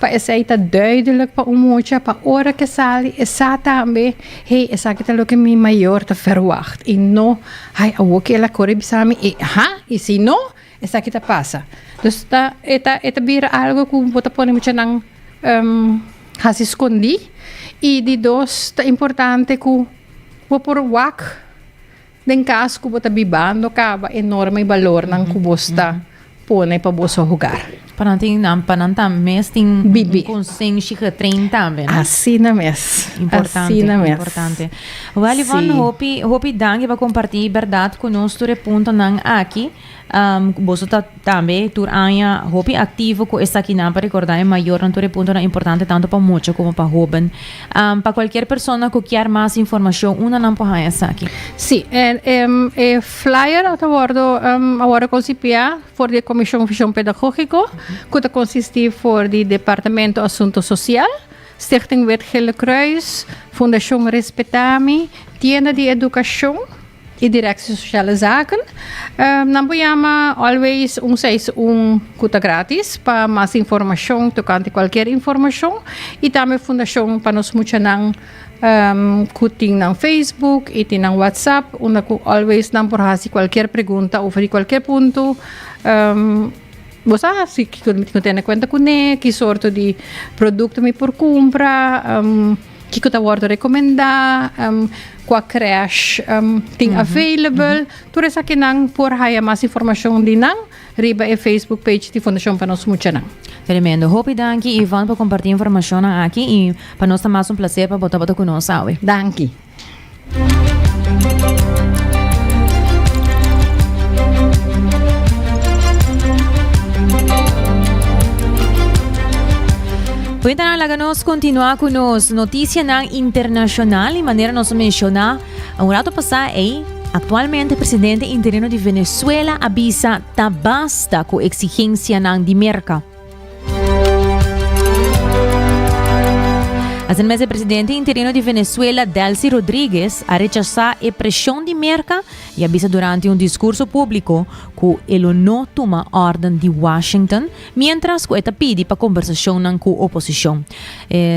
Pa esei ta duidelijk pa un mucha, pa ora ke sali e sa tambe, hey, esaki ta loke mi mayor ta verwacht i no, hay, awor ke el a kore bisa mi i ha, i si no, esaki ta pasa. Dus ta e ta e ta bira algo ku bo ta pone muchanan hasi skondí. I di dos ta importante ku bo por wak. Den kas ku bo ta bibando kaba e norma i balornan ku bo sta pone pa boso hogar. Pa nan tin nan pa nan ta mes tin un konsenshi getrain tambe no? Asina mes. Importante, Asina mes. importante. Wel Yvonne Sí. hopi hopi danki pa kompartí bèrdat ku nos tur e puntonan aki. Boso ta tambe tur aña hopi aktivo ku esakinan pa rekordá e mayornan tur e puntonan importante tantu pa mucha komo pa hóben. Pa kualkier persona ku kier mas informashon unda nan por haña esaki? Sí, e flyer a ta wòrdu a wòrdu konsipiá for di e Komishon Vishon Pedagógiko ku ta konsistí for di Departamento Asunto Sosial, Stichting Wit Gele Kruis, Fundashon Respetami, Tienda di Edukashon, E Directie Sociale Zaken. Nan por yama always un seis un ku ta gratis pa mas informashon tokante kualkier informashon i tambe Fundashon pa nos muchanan ku tin nan Facebook i tin nan WhatsApp unda ku always nan por hasi kualkier pregunta over di kualkier punto. Bo sa si kiko mi tin ku tene kuenta kuné, ki sorto di produkto mi por kumpra. Kiko ta wòrdu rekomendá, kua krèsh tin available. Tur esakinan por haya mas informashon di nan riba e Facebook page di Fundashon pa Nos Muchanan. Tremendo. Hopi danki Yvonne pa kompartí informashonnan aki i pa nos ta mas un plaser pa bo tabata ku nos awe. Danki. Cuentanan laga nos continua cu nos noticianan internacional y manera nos menciona un rato pasá ey actualmente presidente interino di Venezuela a bisa ta basta cu exigencianan di Merca. Asina mes e presidente interino di Venezuela, Delcy Rodriguez, a rechasá e preshon di Merka i a bisa durante un diskurso públiko ku e lo no tuma órden di Washington, miéntras ku e ta pidi pa kombersashonnan ku oposishon.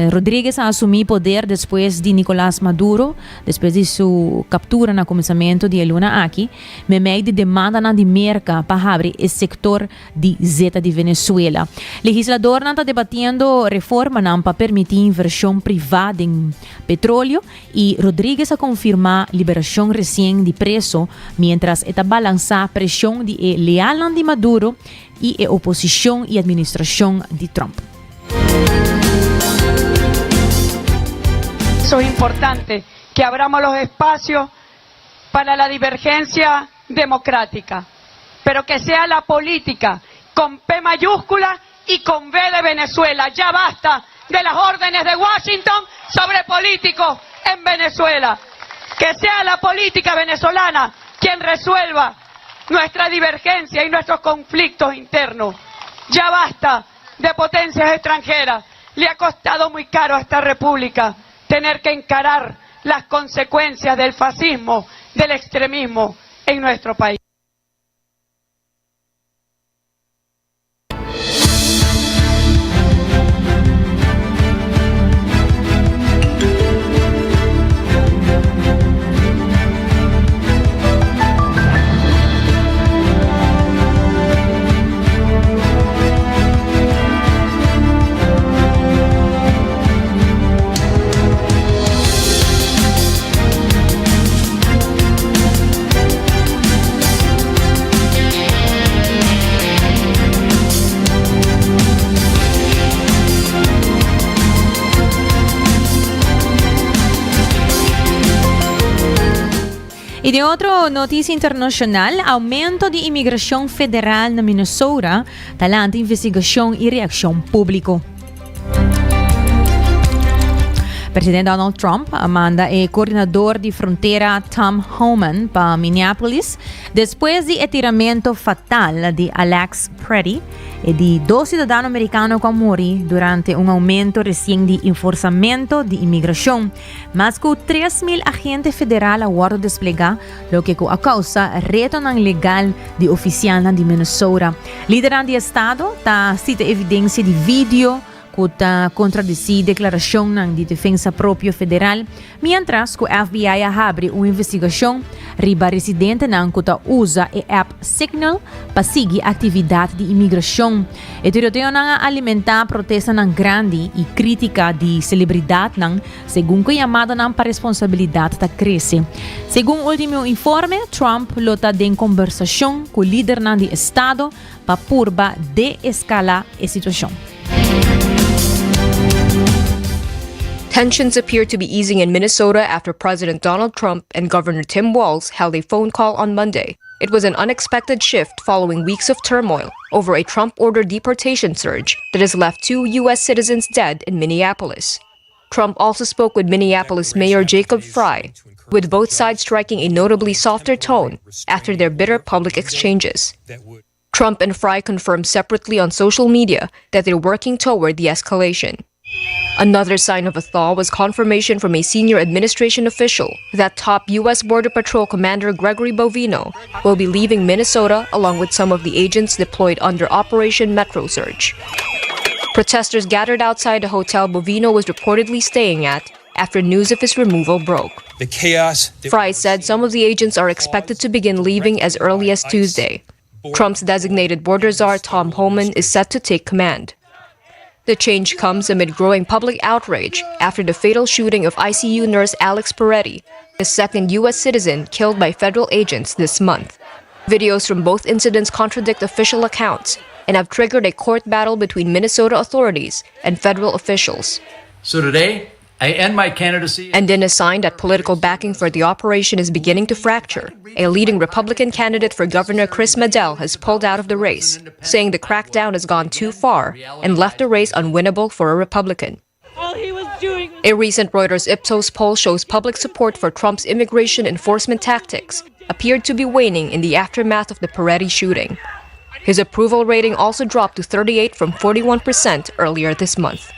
Rodriguez a asumí poder despues di Nicolás Maduro, despues di su kaptura na kuminsamentu di e luna aki, meimei di demandanan di Merka pa habri e sektor di zeta di Venezuela. Legisladornan ta debatiendo reformanan pa permití invershon privá den petroleo i Rodriguez a konfirmá liberashon resien di preso miéntras e ta balansá preshon di e lealnan di Maduro i e oposishon i administrashon di Trump. Eso es importante, que abramos los espacios para la divergencia democrática, pero que sea la política con P mayúscula y con V de Venezuela. Ya basta de las órdenes de Washington sobre políticos en Venezuela. Que sea la política venezolana quien resuelva nuestra divergencia y nuestros conflictos internos. Ya basta de potencias extranjeras. Le ha costado muy caro a esta república tener que encarar las consecuencias del fascismo, del extremismo en nuestro país. Y den otro noticia internacional, aumento di inmigracion federal na Minnesota ta lanta investigacion y reaccion publico. Presidente Donald Trump a manda e coordinador di frontera Tom Homan pa Minneapolis despues di e tiramento fatal di Alex Pretti, e di dos ciudadano americano cu a muri durante un aumento recien di enforzamento di inmigracion. Mas cu 3.000 agente federal a wordo desplega, loke cu a causa retonan legal di oficialnan di Minnesota. Lidernan di estado ta cita evidencia di video cu ta contradeci declaracionnan di defensa propio federal, mientras cu FBI a habri un investigacion riba residentenan cu ta usa e app Signal pa sigui actividad di inmigracion. E tiroteonan a alimenta protestanan grandi y critica di celebridadnan segun cu yamadanan pa responsabilidad ta crece. Segun ultimo informe, Trump lo ta den combersacion cu lidernan di estado pa purba de-escala e situacion. Tensions appear to be easing in Minnesota after President Donald Trump and Governor Tim Walz held a phone call on Monday. It was an unexpected shift following weeks of turmoil over a Trump ordered deportation surge that has left two U.S. citizens dead in Minneapolis. Trump also spoke with Minneapolis Mayor Jacob Frey, with both sides striking a notably softer tone after their bitter public exchanges. Trump and Frey confirmed separately on social media that they're working toward de escalation. Another sign of a thaw was confirmation from a senior administration official that top U.S. Border Patrol Commander Gregory Bovino will be leaving Minnesota along with some of the agents deployed under Operation Metro Surge. Protesters gathered outside the hotel Bovino was reportedly staying at after news of his removal broke. The chaos. Frey said some of the agents are expected to begin leaving as early as Tuesday. Trump's designated border czar Tom Homan is set to take command. The change comes amid growing public outrage after the fatal shooting of ICU nurse Alex Peretti, the second U.S. citizen killed by federal agents this month. Videos from both incidents contradict official accounts and have triggered a court battle between Minnesota authorities and federal officials. So today, I end my candidacy. And in a sign that political backing for the operation is beginning to fracture, a leading Republican candidate for governor, Chris Madel, has pulled out of the race, saying the crackdown has gone too far and left the race unwinnable for a Republican. A recent Reuters Ipsos poll shows public support for Trump's immigration enforcement tactics appeared to be waning in the aftermath of the Peretti shooting. His approval rating also dropped to 38 from 41% earlier this month.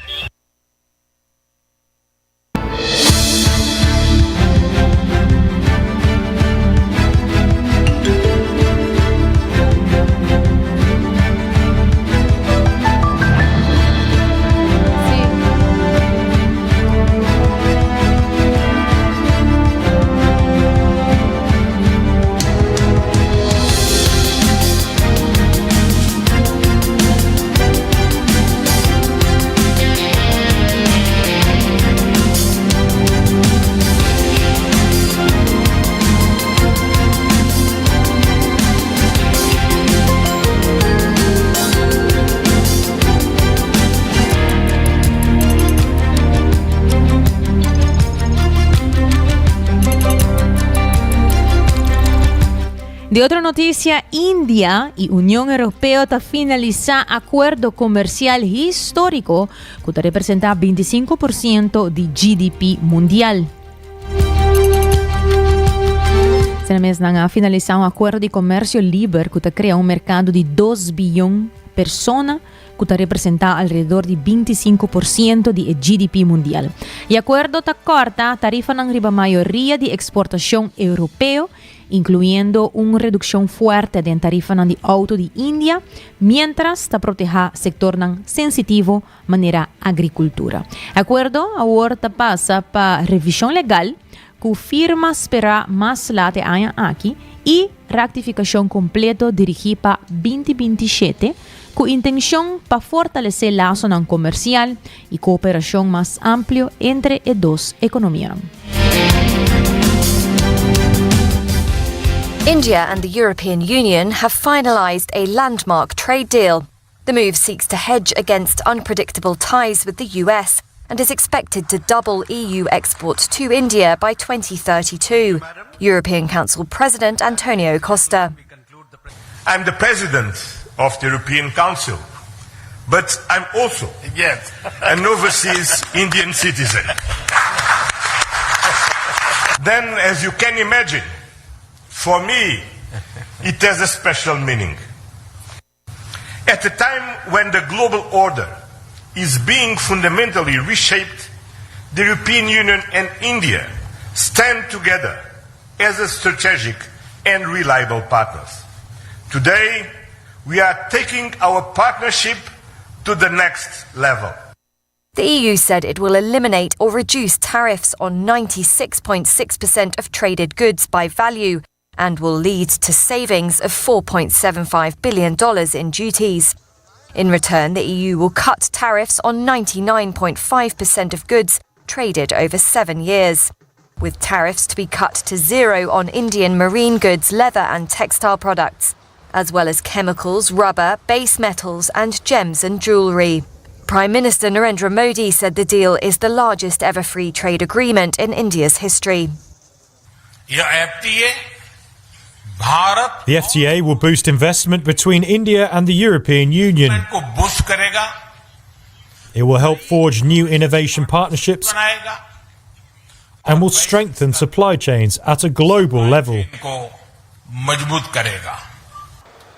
Di otro noticia, India y Union Europeo ta finalisa acuerdo comercial historico cu ta representa 25% di GDP mundial. Sena mes nan a finalisa un acuerdo di comercio liber cu ta crea un mercado di 2 biyon persona cu ta representa alrededor di 25% di e GDP mundial. E acuerdo ta corta tarifanan riba mayoria di exportacion europeo, incluyendo un reduccion fuerte den tarifanan di auto di India, mientras ta proteha sectornan sensitivo manera agricultura. E acuerdo awor ta pasa pa revision legal cu firma spera mas laat e aña aki y ratificacion completo dirigi pa 2027 cu intencion pa fortalece lasonan comercial y cooperacion mas amplio entre e dos economianan. India and the European Union have finalized a landmark trade deal. The move seeks to hedge against unpredictable ties with the US and is expected to double EU exports to India by 2032. European Council President Antonio Costa. I'm the president of the European Council, but I'm also yes. an overseas Indian citizen. then, as you can imagine, for me, it has a special meaning. At a time when the global order is being fundamentally reshaped, the European Union and India stand together as a strategic and reliable partners. Today, we are taking our partnership to the next level. The EU said it will eliminate or reduce tariffs on 96.6% of traded goods by value and will lead to savings of $4.75 billion in duties. In return, the EU will cut tariffs on 99.5% of goods traded over seven years, with tariffs to be cut to zero on Indian marine goods, leather, and textile products, as well as chemicals, rubber, base metals, and gems and jewellery. Prime Minister Narendra Modi said the deal is the largest ever free trade agreement in India's history. The FTA will boost investment between India and the European Union. It will help forge new innovation partnerships and will strengthen supply chains at a global level.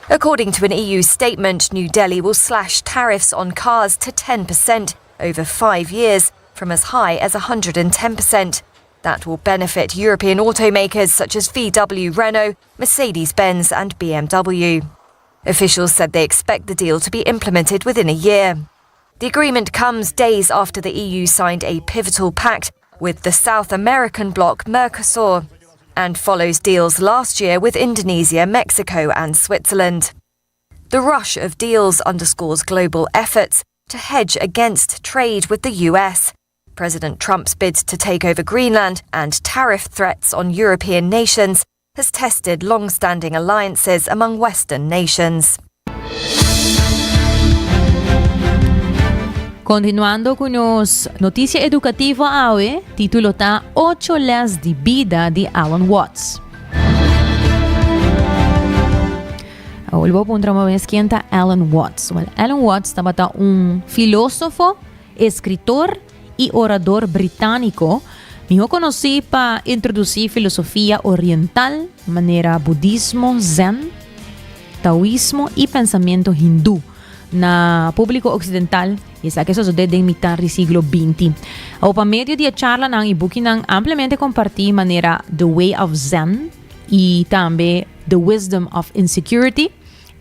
According to an EU statement, New Delhi will slash tariffs on cars to 10% over five years from as high as 110%. That will benefit European automakers such as VW Renault, Mercedes Benz, and BMW. Officials said they expect the deal to be implemented within a year. The agreement comes days after the EU signed a pivotal pact with the South American bloc Mercosur and follows deals last year with Indonesia, Mexico, and Switzerland. The rush of deals underscores global efforts to hedge against trade with the US. President Trump's bid to take over Greenland and tariff threats on European nations has tested long standing alliances among Western nations. Continuando cu nos noticia educativo awe, titulo ta Ocho les di bida di Alan Watts. Awor bo puntra uma vez quién ta Alan Watts. Well, Alan Watts tabata un filósofo, escritor y orador británico, mihó conocí pa introducí filosofia oriental manera budismo zen, taoismo y pensamiento hindú na público occidental y esaki a sosodé den mitar di siglo binti. Awor pa medio di e charlanan y bukinan ampliamente compartí manera The Way of Zen y tambe The Wisdom of Insecurity,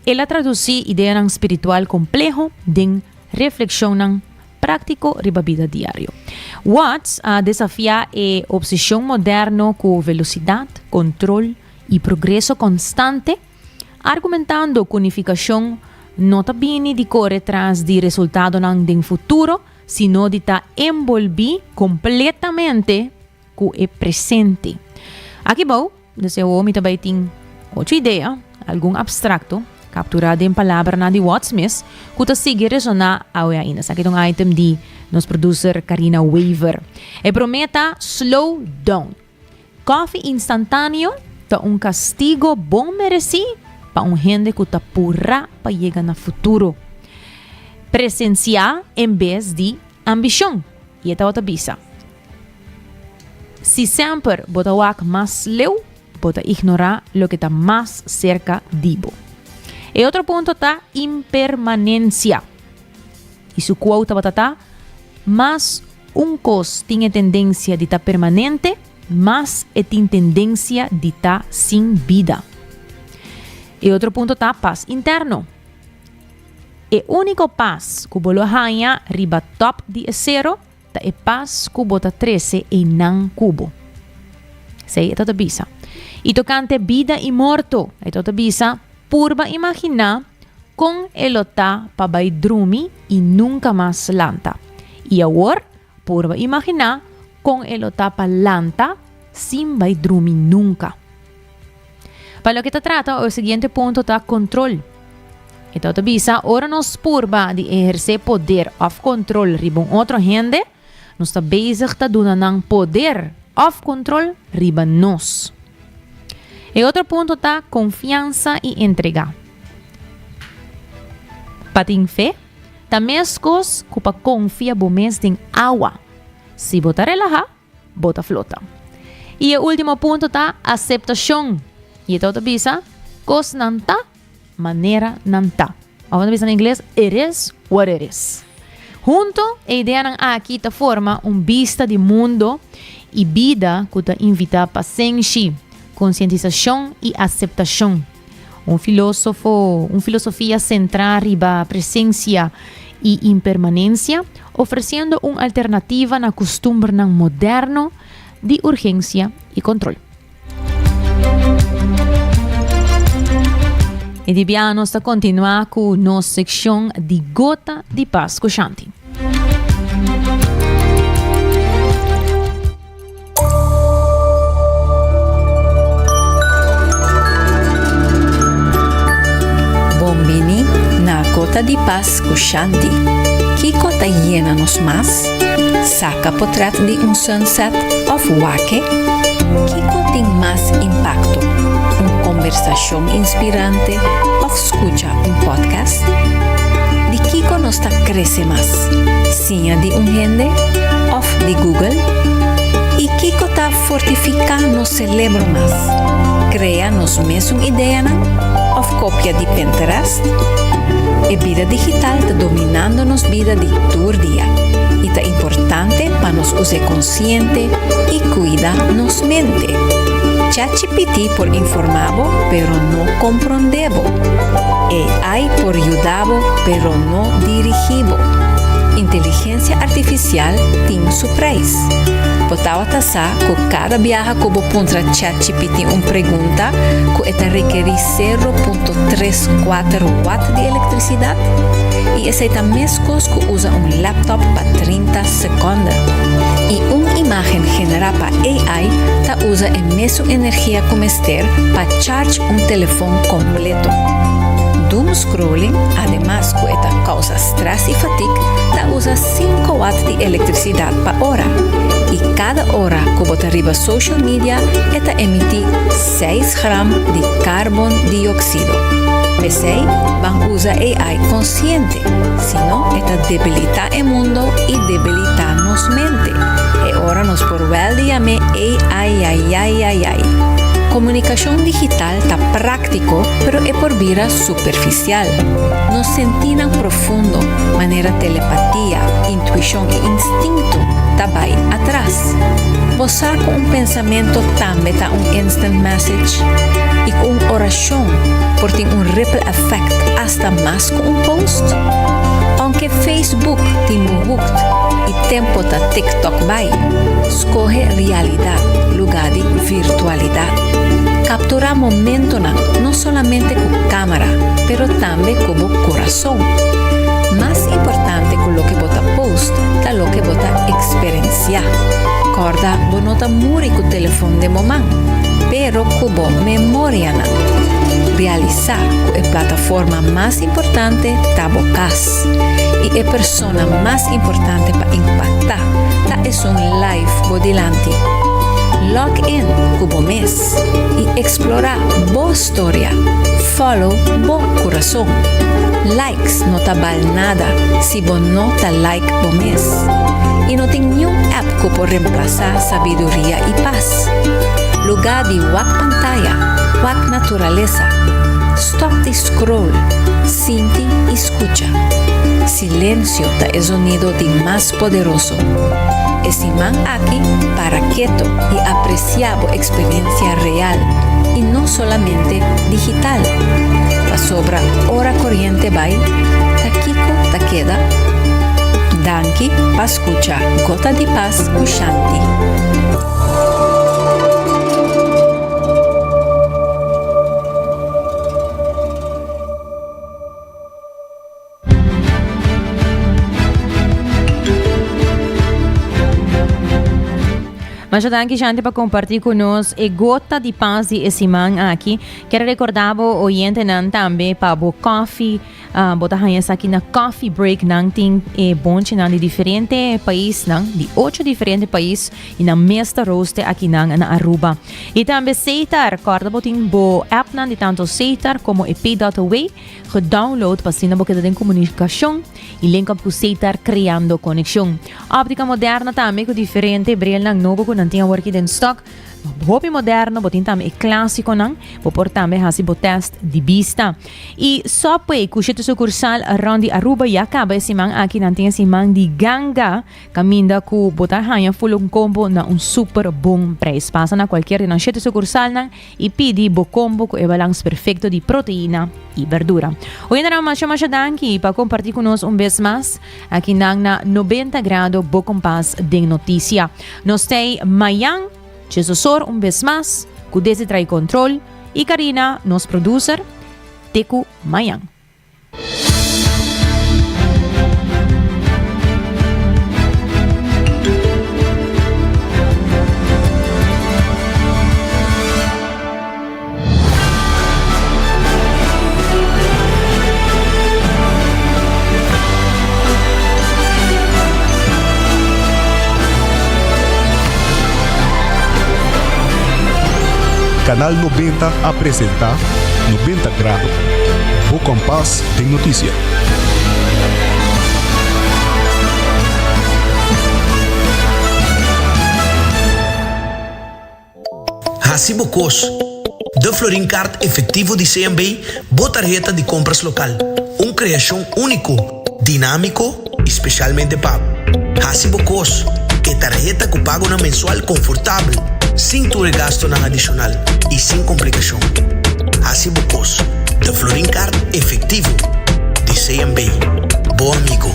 el a traducí ideanan spiritual compleho den reflekshonnan práktiko riba bida diario. Watts a desafiá e opseshon moderno ku velosidat, kontrol i progreso konstante, argumentando ku nifikashon no ta bini di kore tras di resultadonan den futuro, sino di ta enbolbí kompletamente ku e presente. Aki bou, Desde awor mi ta bai tin ocho idea, algun abstracto, captura den palabranan di Watts mes, cu ta sigui resona awe ainda. Esaki ta un item di nos producer Carina Wever. E prome ta Slow Down. Koffie instantaneo ta un castigo bon mereci pa un hende cu ta pura pa yega na futuro. Presencia en bes di ambicion. Y e tabata bisa. Si semper bo ta wak mas leu, bo ta ignorá loke ta mas serka di bo. E otro punto ta impermanensia. I su quote tabata ta, Mas un kos tin e tendensia di ta permanente, mas e tin tendensia di ta sin bida. E otro punto ta pas interno. E úniko pas ku bo lo haña riba tòp di e sero Ta e pas ku bo ta trese einan ku bo. Esei e ta ta bisa. I tokante bida i morto, e ta ta bisa, Purba imaginá kon e lo ta pa bai drumi i nunka mas lanta. I awor, purba imaginá kon e lo ta pa lanta sin bai drumi nunka. Pa loke ta trata, e siguiente punto ta control. E ta bisa, ora nos purba di ehercé poder of control riba un otro hende, nos ta bezig ta duna nan poder of control riba nos. E otro punto ta konfiansa i entregá. Pa tin fe, ta meskos ku pa konfia bo mes den awa. Si bo ta relahá, bo ta flota. I e último punto ta aseptashon. I e ta bisa, kosnan ta manera nan ta. Òf nan ta bisa na ingles, it is what it is. Hunto, e ideanan aki ta forma un bista di mundo i bida ku ta invitá pasenshi, konsientisashon i aseptashon. Un filósofo, un filosofia sentrá riba presensia i impermanensia, ofresiendo un alternativa na kustumbernan moderno di urgensia i kontrol. I di bia nos ta kontinuá ku nos sekshon di Gota di Pas ku Shanti. Bon bini na Gota di Pas ku Shanti. Kiko ta yena nos mas? Saka potret di un sunset òf wak-e? Kiko tin mas impakto, un kombersashon inspirante òf skucha un podcast? Di kiko nos ta krese mas, siña di un hende òf di Google? I kiko ta fortifiká nos selebro mas, krea nos mesun ideanan òf kopia di Pinterest? E bida digital ta dominando nos bida di tur dia i ta importante pa nos us'é konsiente i kuida nos mente. ChatGPT por informá bo pero no komprondé bo. AI por yuda bo pero no dirigí bo. Inteligensia artifisial tin su preis. Bo tabata sa ku kada biaha ku bo puntra ChatGPT un pregunta ku e ta rekerí 0.34 watt di elektrisidat? I esei ta meskos ku usa un laptop pa 30 sekònde. I un imágen generá pa AI ta usa e mesun energia ku mester pa charge un telefon kompleto. Doomscrolling, ademas ku e ta kousa strès i fatik, ta usa 5 watt di elektrisidat pa ora. I kada ora ku bo ta riba social media e ta emití 6 gram di carbon dioxido. P'esei, ban usa AI consciente, sino e ta debilita e mundo y debilita nos mente. E ora nos por wel di yam'é AI-yayayayay. Comunicacion digital ta practico, pero e por bira superficial. Nos sentinan profundo, manera telepatia, intuicion y instinto, ta bay atras. Bo sa cu un pensamento tambe ta un instant message? I cu un oracion por tin un ripple effect hasta mas cu un post? Aunke Facebook tin bo hooked i tempo ta TikTok bai, scoge realidad luga di virtualidad. Captura momentonan no solamente cu camara, pero tambe cu bo corazon. Mas importante cu loke bo ta post ta loke bo ta experencia. Corda bo no ta muri cu telefon den bo man, pero cu bo memorianan. Realisa cu e plataforma mas importante ta bo cas. Y e persona mas importante pa impacta ta esun live bo dilanti. Log in cu bo mes y explora bo storia. Follow bo curason. Likes no ta bal nada si bo no ta like bo mes. I no tin niun app ku por remplasá sabiduria i pas. Lugá di wak pantaya, wak naturalesa. Stòp di scroll, sinti i skucha. Silensio ta e zonido di mas poderoso. E siman aki para keto i apresiá bo eksperensia real i no solamente digital. Pasobra ora koriente bai, ta kiko ta keda? Danki pa skucha Gota di Pas ku Shanti. Masha danki Shanti pa comparti cu nos e gota di pas di e siman aki. Kier recorda bo oyentenan tambe pa bo coffee, ah, bo ta haña esaki na Coffee Break. Nan tin e bonchinan di diferente paisnan, di ocho diferente pais y nan mes ta rooste akinan na Aruba. Y tambe Setar, corda bo tin bo appnan di tanto Setar como e Pay.away gedownload pa asina bo keda den comunicacion y link up cu Setar creando conexion. Optica Moderna tambe cu diferente brilnan nobo cu nan tin awor aki den stock. Hopi moderno, bo tin tambe e clasiconan. Bo por tambe haci bo test di bista. Y Subway cu shete sucursal rond di Aruba ya caba e siman aki. Nan tin e siman di ganga caminda cu bo ta haya full un combo na un super bon prijs. Pasa na cualkier di nan shete sucursalnan y pidi bo combo cu e balans perfecto di proteina y berdura. Oyendenan masha masha danki pa comparti cu nos un bes mas aki nan na 90 Grado Bo Compas den Noticia. Nos tei mayan Chesosor un bes mas cu Desi trai control y Karina nos producer te cu mayan. Canal 90 a presenta 90 Grado. Bo kompas den notisia. Hasi bo kos. De Florin Card Efectivo di CMB, bo tarheta di compras local. Un creacion unico, dinamico y specialmente pa bo. Hasi bo kos. E tarheta cu pagonan mensual confortabel, sin tur e gastonan adicional y sin complicacion. Hasi bo kos. De Florin Card Efectivo di CMB. Bo amigo.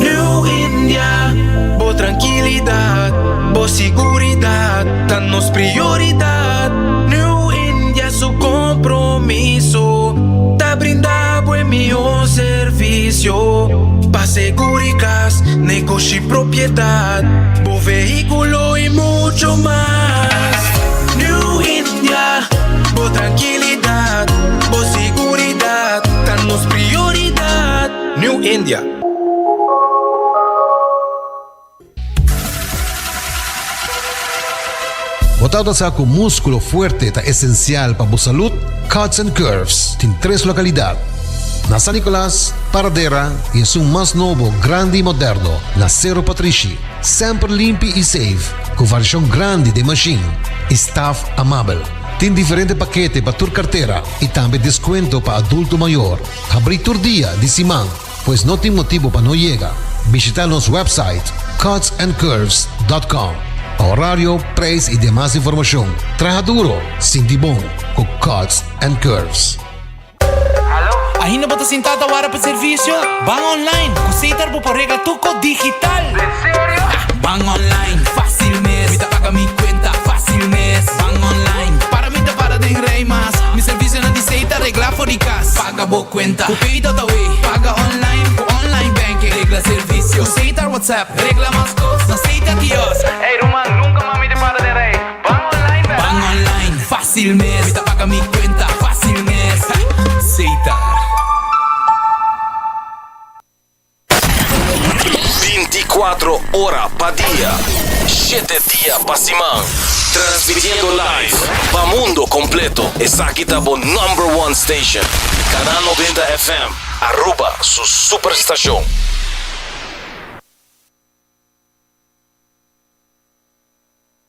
New India, bo trankilidat, bo siguridat ta nos prioridat. New India su kompromiso ta brinda bo e mihó servisio pa seguri kas, negoshi, propiedat, bo vehíkulo i mucho mas. New India, bo trankilidat, bo siguridat ta nos prioridat. New India. Bo tabata sa ku múskulo fuerte ta esensial pa bo salud? Cuts and Curves tin tres lokalidat, na San Nicolas, Paradera i esun mas nobo, grandi i moderno, na Sero Patrishi. Semper limpi i safe, ku variashon grandi den mashin i staf amabel. Tin diferente pakete pa tur kartera i tambe deskuento pa adulto mayor. Habrí tur dia di siman, pues no tin motibu pa no yega. Bishita nos website cutsandcurves.com pa horario, prijs y demas informacion. Traha duro, sinti bon cu Cuts and Curves. Ainda bo ta sinta ta wara pa servicio? Ban online cu Setar bo por regla tur cos digital! Ban online, facil mes, mi ta paga mi cuenta facil mes. Ban online, para mi ta para den rij mas. Mi servicionan di Setar regla for di cas. Paga bo cuenta cu Pay.away, paga online cu online banking. Regla servicio cu Setar WhatsApp, regla mas cos na Setar kiosk. Ey ruman, nunca mas mi ta para den rij. Ban online bera. Ban online, facil mes, mi ta paga mi cuenta facil mes. Setar. 24 ora pa dia, shete dia pa siman. Transmitiendo live pa mundo completo. Esaki ta bo number one station. Canal 90 FM, Aruba su superstacion.